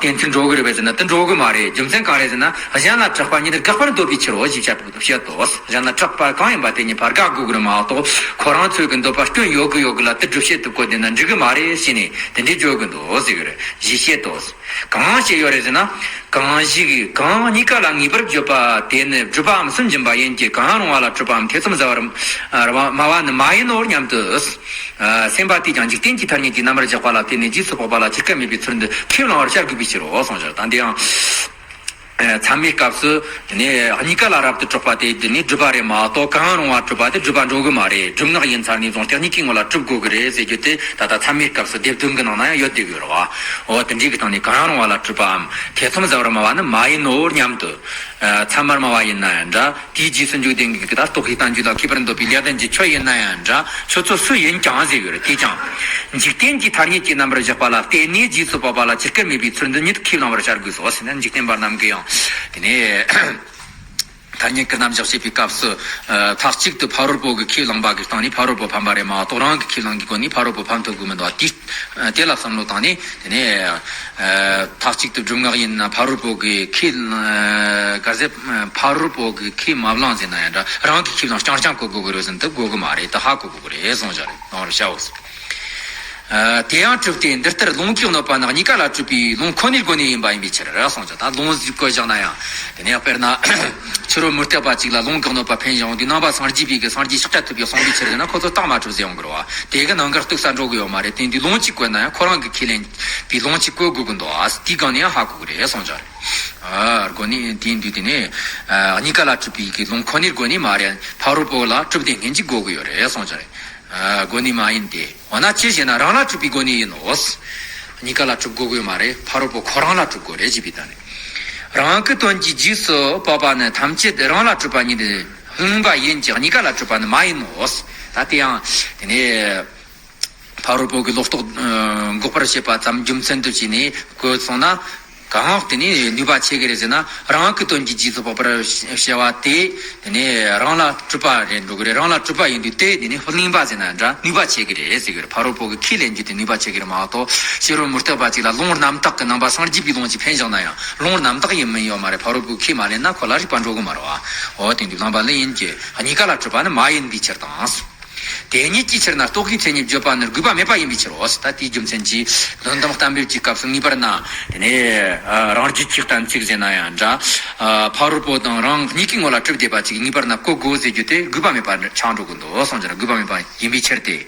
གཏན་ཚིགས་འགྲོ་གི་རེད་པས་ཟེར་ན་དེ་འགྲོ་གི་མ་རེད། རྒྱུ་མཚན་གང་རེད་ཟེར་ན། གཞན་ལ་གྲགས་པ་ཉིད་དུ་དགག་པར་འདོད་པའི་ཕྱིར་རོ་ཞེས་བཤད་པ། བཤད་དོ། གཞན་ལ་གྲགས་པ་གང་ཡིན་པ་དེ་ཉིད་ཕར་དགག་དགོས་ཀྱི་རེད་མ་གཏོགས། ཁོ་རང་ཚོའི་གི་འདོད་པ་སྐྱོན་ཡོད་གི་ཡོད་གི་ལ་དེ་སྒྲུབ་བྱེད་དུ་བཀོད་དེ་ན་འགྲིག་གི་མ་རེད་ཟེར་ནས་དེ་འདྲའི་བརྗོད་གི་འདུག་ཟེར་གི་རེད། ཞེས་བཤད་དོ། གང་ཞིག་ཡོད་རེད་ཟེར་ན། གང་ཞིག་གང་གཉིས་ཀ་ལ་ངེས་པར་བརྗོད་པ་དེ་ནི་སྒྲུབ་པའམ་སུན་འབྱིན་པ་ཡིན་གྱི། གང་རུང་བ་ལ་གྲུབ་པའམ་ཐེ་ཚོམ་ཟ་བར་སྨྲ་བ་ནི་མ་ཡིན་ནོ་སྙམ་དུ། སེམས་པ་དེས་ཀྱང་འཇིག་རྟེན་གྱི་ཐ་སྙད་ཀྱི་རྣམ་པར་གཞག་པ་ལ་བརྟེན་ནས་རྗེས་སུ་དཔག་པ་ལ་ཇི་སྐད་སྨྲས་པའི་ཚུལ་འདི་ཁས་བླང་བར་བྱ་དགོས་པའི་ཕྱིར་རོ་གསུངས་ཤར། ད་འདི་ཡང་། ཚད་མའི་སྐབས་སུ་དེ་ནས་གཉིས་ཀ་ལ་རབ་ཏུ་གྲགས་པ་དེ་དེ་ནས་སྒྲུབ་པ་རེད་མ་གཏོགས། གང་རུང་བ་གྲུབ་པ་དེ་སྒྲུབ་པ་འགྲོ་གི་མ་རེད། སྒྲུབ་ངག་ཡིན་ཚར་ནས་བཟུང་སྟེ་གཉིས་ཀའི་ངོ་ལ་གྲུབ་དགོས་གི་རེད་ཟེར་རྒྱུ་དེ་ད་ལྟ་ཚད་མའི་སྐབས་སུ་སྡེ་བདུན་གྱི་ནང་ན་ཡང་ཡོད་བསྡད་ཡོད་རེད་བ། འོ་དེ་འདྲའི་གི་སྟེང་ནས་གང་རུང་བ་ལ་གྲུབ་པའམ་ཐེ་ཚོམ་ཟ་བར་སྨྲ་བ་ནི་མ་ཡིན་ནོ་སྙམ་དུ། ཚད་མར་སྨྲ་བ་ཡིན་ན་ཡང་འདྲ། དེའི་རྗེས་སུ་འཇུག་བདེན་གྱི་ད་རྟོག་གེའི་བསྟན་བཅོས་ལ་མཁས་པར་འདོད་པའི་ལེགས་ལྡན་གྱི་ཆོས་ཡིན་ན་ཡང་འདྲ། ཁྱོད་ཚོ་སུ་ཡིན་ཀྱང་ཟེར་ཡོད་རེད། དེས་ཀྱང་། འཇིག་རྟེན་གྱི་ཐ་སྙད་ཀྱི་རྣམ་པར་བཞག་པ་ལ་བརྟེན་ནས་རྗེས་སུ་དཔག་པ་ལ་ཇི་སྐད་སྨྲས་པའི་ཚུལ་འདི་ཉིད་ཁས་བླང་བར་བྱ་དགོས་སོ་ཟེར་ན། འཇིག་རྟེན་པ་རྣམས་ཀྱིས་ཡང་དེ་ནས་ཐ་སྙད་ཀྱི་རྣམ་གཞག་བྱེད་པའི་སྐབས་སུ། མཐའ་གཅིག་ཏུ་ཕ་རོལ་པོ་གི་ཁས་བླངས་པ་གི་སྟེང་ནས་ཕ་རོལ་པོ་ཕམ་པ་རེད་མ་གཏོགས། རང་གི་ཁས་བླངས་ཀྱི་སྒོ་ནས་ཕ་རོལ་པོ་ཕམ་ཐུབ་ཀྱི་མི་འདུག་དེ་དེ་ལ་བསམ་བློ་བཏང་ནས་དེ་ནས་མཐའ་གཅིག་ཏུ་སྒྲུབ་ངག་ཡིན་ན་ཕ་རོལ་པོ་གི་ཁས། ག་ཟེར། ཕ་རོལ་པོ་གི་ཁས་མ་བླངས་ཟེར་ན་ཡང་འདྲ། རང་གི་ཁས་བླངས་རྐྱང་རྐྱང་བཀོད་དགོས་ཀྱི་རེད་ཟེར་ན་དེ་དགོས་ཀྱི་མ་རེད། དེ་ཧ་གོ་དགོས་ཀྱི་རེད་གསུངས་བཞག་རེད། གནང་བར་བྱའོ། ཨ། དེ་ཡང་གྲུབ་སྟེ་འདི་ལྟར་ལུང་གིས་གནོད་པ་ནི་གཉིས་ཀ་ལ་གྲུབ་པའི་ལུང་ཁོ་ནའི་སྒོ་ནས་ཡིན་པ་ཡིན་པའི་ཕྱིར་གསུངས་ཀྱང་། ད་ལུང་ཟིག་བཀོད་བཞག་ན་ཡང་དེ་ནས་དཔེར་ན་ཕྱི་རོལ་མུ་སྟེགས་པ་གཅིག་ལ་ལུང་གིས་གནོད་པ་འཕེན་བཞག་དུས་ནང་པ་སངས་རྒྱས་པའི་གི་སངས་རྒྱས་ཤཱཀྱ་ཐུབ་པས་གསུངས་པའི་ཕྱིར་ཟེར་ན་ཁོ་ཚོ་རྟགས་མ་གྲུབ་ཟེར་ཡོང་གི་རེད་བ། དེ་གི་ནང་འགལ་གཏུག་ས་འགྲོ་གི་ཡོད་མ་རེད། དེ་འདི་ལུང་གཅིག་བཀོད་ན་ཡང་ཁོ་རང་གི་ཁས་ལེན་པའི་ལུང་གཅིག་བཀོད་དགོས་ཀྱི་འདུག་ཨ། དེའི་སྒང་ནས་ཡང་ཧ་གོ་གི་རེད་གསུངས་བཞག་རེད། ཨ། སྒོ་ནས་དེ་འདུས་དེ་ནས་ཨ། གཉིས་ཀ་ལ་གྲུབ་པའི་གི་ལུང་ཁོ་ནའི་སྒོ་ནས་མ་རེད། ཕ་རོལ་པོ་ལ་གྲུབ་བདེན་མཁན་གཅིག་དགོས་ཀྱི་ཡོད་རེད་གསུངས་བཞག་རེད། ཨ། སྒོ་ནས་མ་ཡིན་ཏེ། འོ་ན་ཅི་ཞེ་ན་རང་ལ་གྲུབ་པའི་སྒོ་ནས་ཡིན་ནོ། གཉིས་ཀ་ལ་གྲུབ་དགོས་ཀྱི་ཡོད་མ་རེད། ཕ་རོལ་པོ་ཁོ་རང་ལ་གྲུབ་དགོས་རེད་ཅེས་པའི་དོན་ནི། རང་གི་དོན་གྱི་རྗེས་སུ་དཔག་པ་ནི་ཐམས་ཅད་རང་ལ་གྲུབ་པ་ཉིད་ལྷུང་བ་ཡིན་གྱི་གཉིས་ཀ་ལ་གྲུབ་པ་ནི་མ་ཡིན་ནོ། ད་དེ་ཡང་དེ་ནས་ཕ་རོལ་པོ་གི་ལོག་རྟོག་འགོག་པར་བྱེད་པ་ཙམ་རྒྱུ་མཚན་དུ་བྱས་ནས་བཀོད་སོང་ན། གང་དེ་ནས་ནུས་པ་ཆེ་གི་རེད་ཟེར་ན། རང་གི་དོན་གྱི་རྗེས་སུ་དཔག་པར་བྱ་བ་དེ། དེ་ནས་རང་ལ་གྲུབ་པ་རེད་འགྲོ་གི་རེད། རང་ལ་གྲུབ་པ་ཡིན་དུས་དེ་དེ་ནས་གླེན་པ་ཟེར་ན་འདྲ་ནུས་པ་ཆེ་གི་རེད་ཟེར་གི་རེད། ཕ་རོལ་པོ་གི་ཁས་ལེན་རྒྱུ་དེ་ནུས་པ་ཆེ་གི་རེད་མ་གཏོགས། ཕྱི་རོལ་མུ་སྟེགས་པ་ཅིག་ལ་ལུང་རྣམ་དག་གི་རྣམ་པ་སངས་རྒྱས་པའི་ལུང་ཅིག་འཕེན་བཞག་ན་ཡང་ལུང་རྣམ་དག་ཡིན་མིན་ཡོད་མ་རེད། ཕ་རོལ་པོའི་ཁས་མ་ལེན་ན་ཁོ་ལ་རིགས་པ་འགྲོ་གི་མ་རེད་བ། འོ་དེ་འདུག་ལུང་པ་ལེན་གྱི་གཉིས་ཀ་ལ་གྲུབ་པ་ནི་མ་ཡིན་པའི་ཕྱིར་དང་། དེ་ཉིད་ཀྱི་ཕྱིར་ན་རྟོག་གེའི་མཚན་ཉིད་བརྗོད་པ་ནི་དགོས་པ་མེད་པ་ཡིན་པའི་ཕྱིར་རོ། ད་དེའི་རྒྱུ་མཚན་གྱིས་དོན་དམ་གཏན་འབེབས་ཀྱི་སྐབས་སུ་ངེས་པར་ན་དེ་ནས་ཨ་རང་རྒྱུད་ཀྱི་གཏན་ཚིགས་ཟེར་ན་ཡང་འདྲ། ཨ་ཕ་རོལ་པོ་དང་རང་གཉིས་ཀའི་ངོ་ལ་གྲུབ་བསྡད་པ་ཅིག་ངེས་པར་ན་གོ་དགོས་ཟེར་རྒྱུ་དེ་དགོས་པ་མེད་པ་ཆགས་འགྲོ་གི་འདུག་གསུངས་ཀྱང་དགོས་པ་མེད་པ་ཡིན་པའི་ཕྱིར་ཏེ།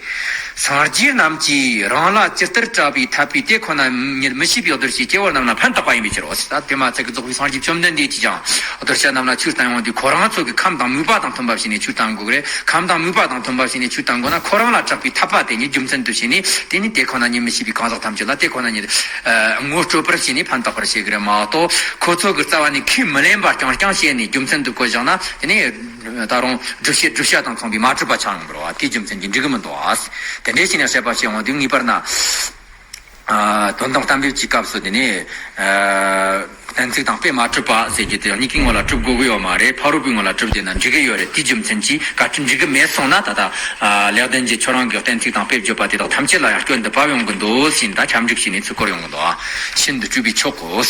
སངས་རྒྱས་རྣམས་ཀྱིས་རང་ལ་ཇི་ལྟར་གྲགས་པའི་འཐད་པའི་དེ་ཁོ་ན་ཉིད་མི་ཤེས་པའི་གདུལ་བྱའི་སྐྱེ་བོ་རྣམས་ལ་ཕན་བཏགས་པ་ཡིན་པའི་ཕྱིར་རོ། ད་དེ་མ་ཚད་ཀྱི་རྫོགས་པའི་སངས་རྒྱས་བཅོམ་ལྡན་འདས་ཀྱིས་ཀྱང་གདུལ་བྱ་རྣམས་ལ་ཆོས་བསྟན་ཡོང་དུས་ཁོ་རང་ཚོ་གི་ཁམས་དང་མོས་པ་དང་མཐུན་པ་བྱས་ནས་ཆོས་བསྟན་དགོས་རེད། ཁམས་དང་མོས་པ་དང་མཐུན་པ་བྱས་ནས་ཆོས་བསྟན་དགོས་ན་ཁོ་རང་ལ་གྲགས་པའི་འཐད་པ་དེ་ཉིད་རྒྱུ་མཚན་དུ་བྱས་ནས་དེ་ནི་དེ་ཁོ་ན་ཉིད་མི་ཤེས་པའི་གང་ཟག་ཐམས་ཅད་ལ་དེ་ཁོ་ན་ཉིད་ཨ་ངོ་སྤྲོད་པར་བྱས་ནས་ཕན་བཏགས་པར་བྱེད་ཀྱི་རེད་མ་གཏོགས། ཁོ་ཚོ་གི་རྩ་བ་ནས་ཁས་མི་ལེན་པ་རྐྱང་རྐྱང་བྱས་ནས་རྒྱུ་མཚན་དུ་བཀོད་བཞག་ན་དེ་ནི་ད་རུང་བསྒྲུབ་བྱའི་བསྒྲུབ་བྱ་དང་མཚུངས་པའི་མ་གྲུབ་པ་ཆགས་ཡོང་གི་རེད་བ། དེའི་རྒྱུ་མཚན་གྱིས་འགྲིག་གི་མི་འདུག་ཨ། དེ་འདྲའི་ཕྱིར་ནས་དཔྱད་པ་བྱེད་འོང་དུས་ངེས་པར་ན། ཨ་དོན་དམ་གཏན་འབེབས་ཀྱི་སྐབས་སུ་དེ་ནས་ཨ་གཏན་ཚིགས་དང་དཔེ་མ་གྲུབ་པ་ཟེར་རྒྱུ་དེ་གཉིས་ཀའི་ངོ་ལ་གྲུབ་དགོས་ཀྱི་ཡོད་མ་རེད། ཕ་རོལ་པོའི་ངོ་ལ་གྲུབ་བསྡད་ན་འགྲིག་གི་ཡོད་རེད། དེའི་རྒྱུ་མཚན་གྱིས་བཀའ་དྲིན་འགྲིག་གི་མེད་སོང་ན་ད་ལྟ་ཨ་ལེགས་ལྡན་གྱིས་ཁྱོད་རང་གི་གཏན་ཚིགས་དང་དཔེ་བརྗོད་པ་དེ་དག་ཐམས་ཅད་ལ་ཡང་སྐྱོན་དུ་བབས་ཡོང་གི་འདུག་ཟེར་ནས་ད་ཁྱབ་འཇུག་བྱས་ནས་ཚུར་བསྐོར་ཡོང་གི་འདུག་ཨ། ཤིན་ཏུ་སྤྲོས་པའི་ཆོག་གོ།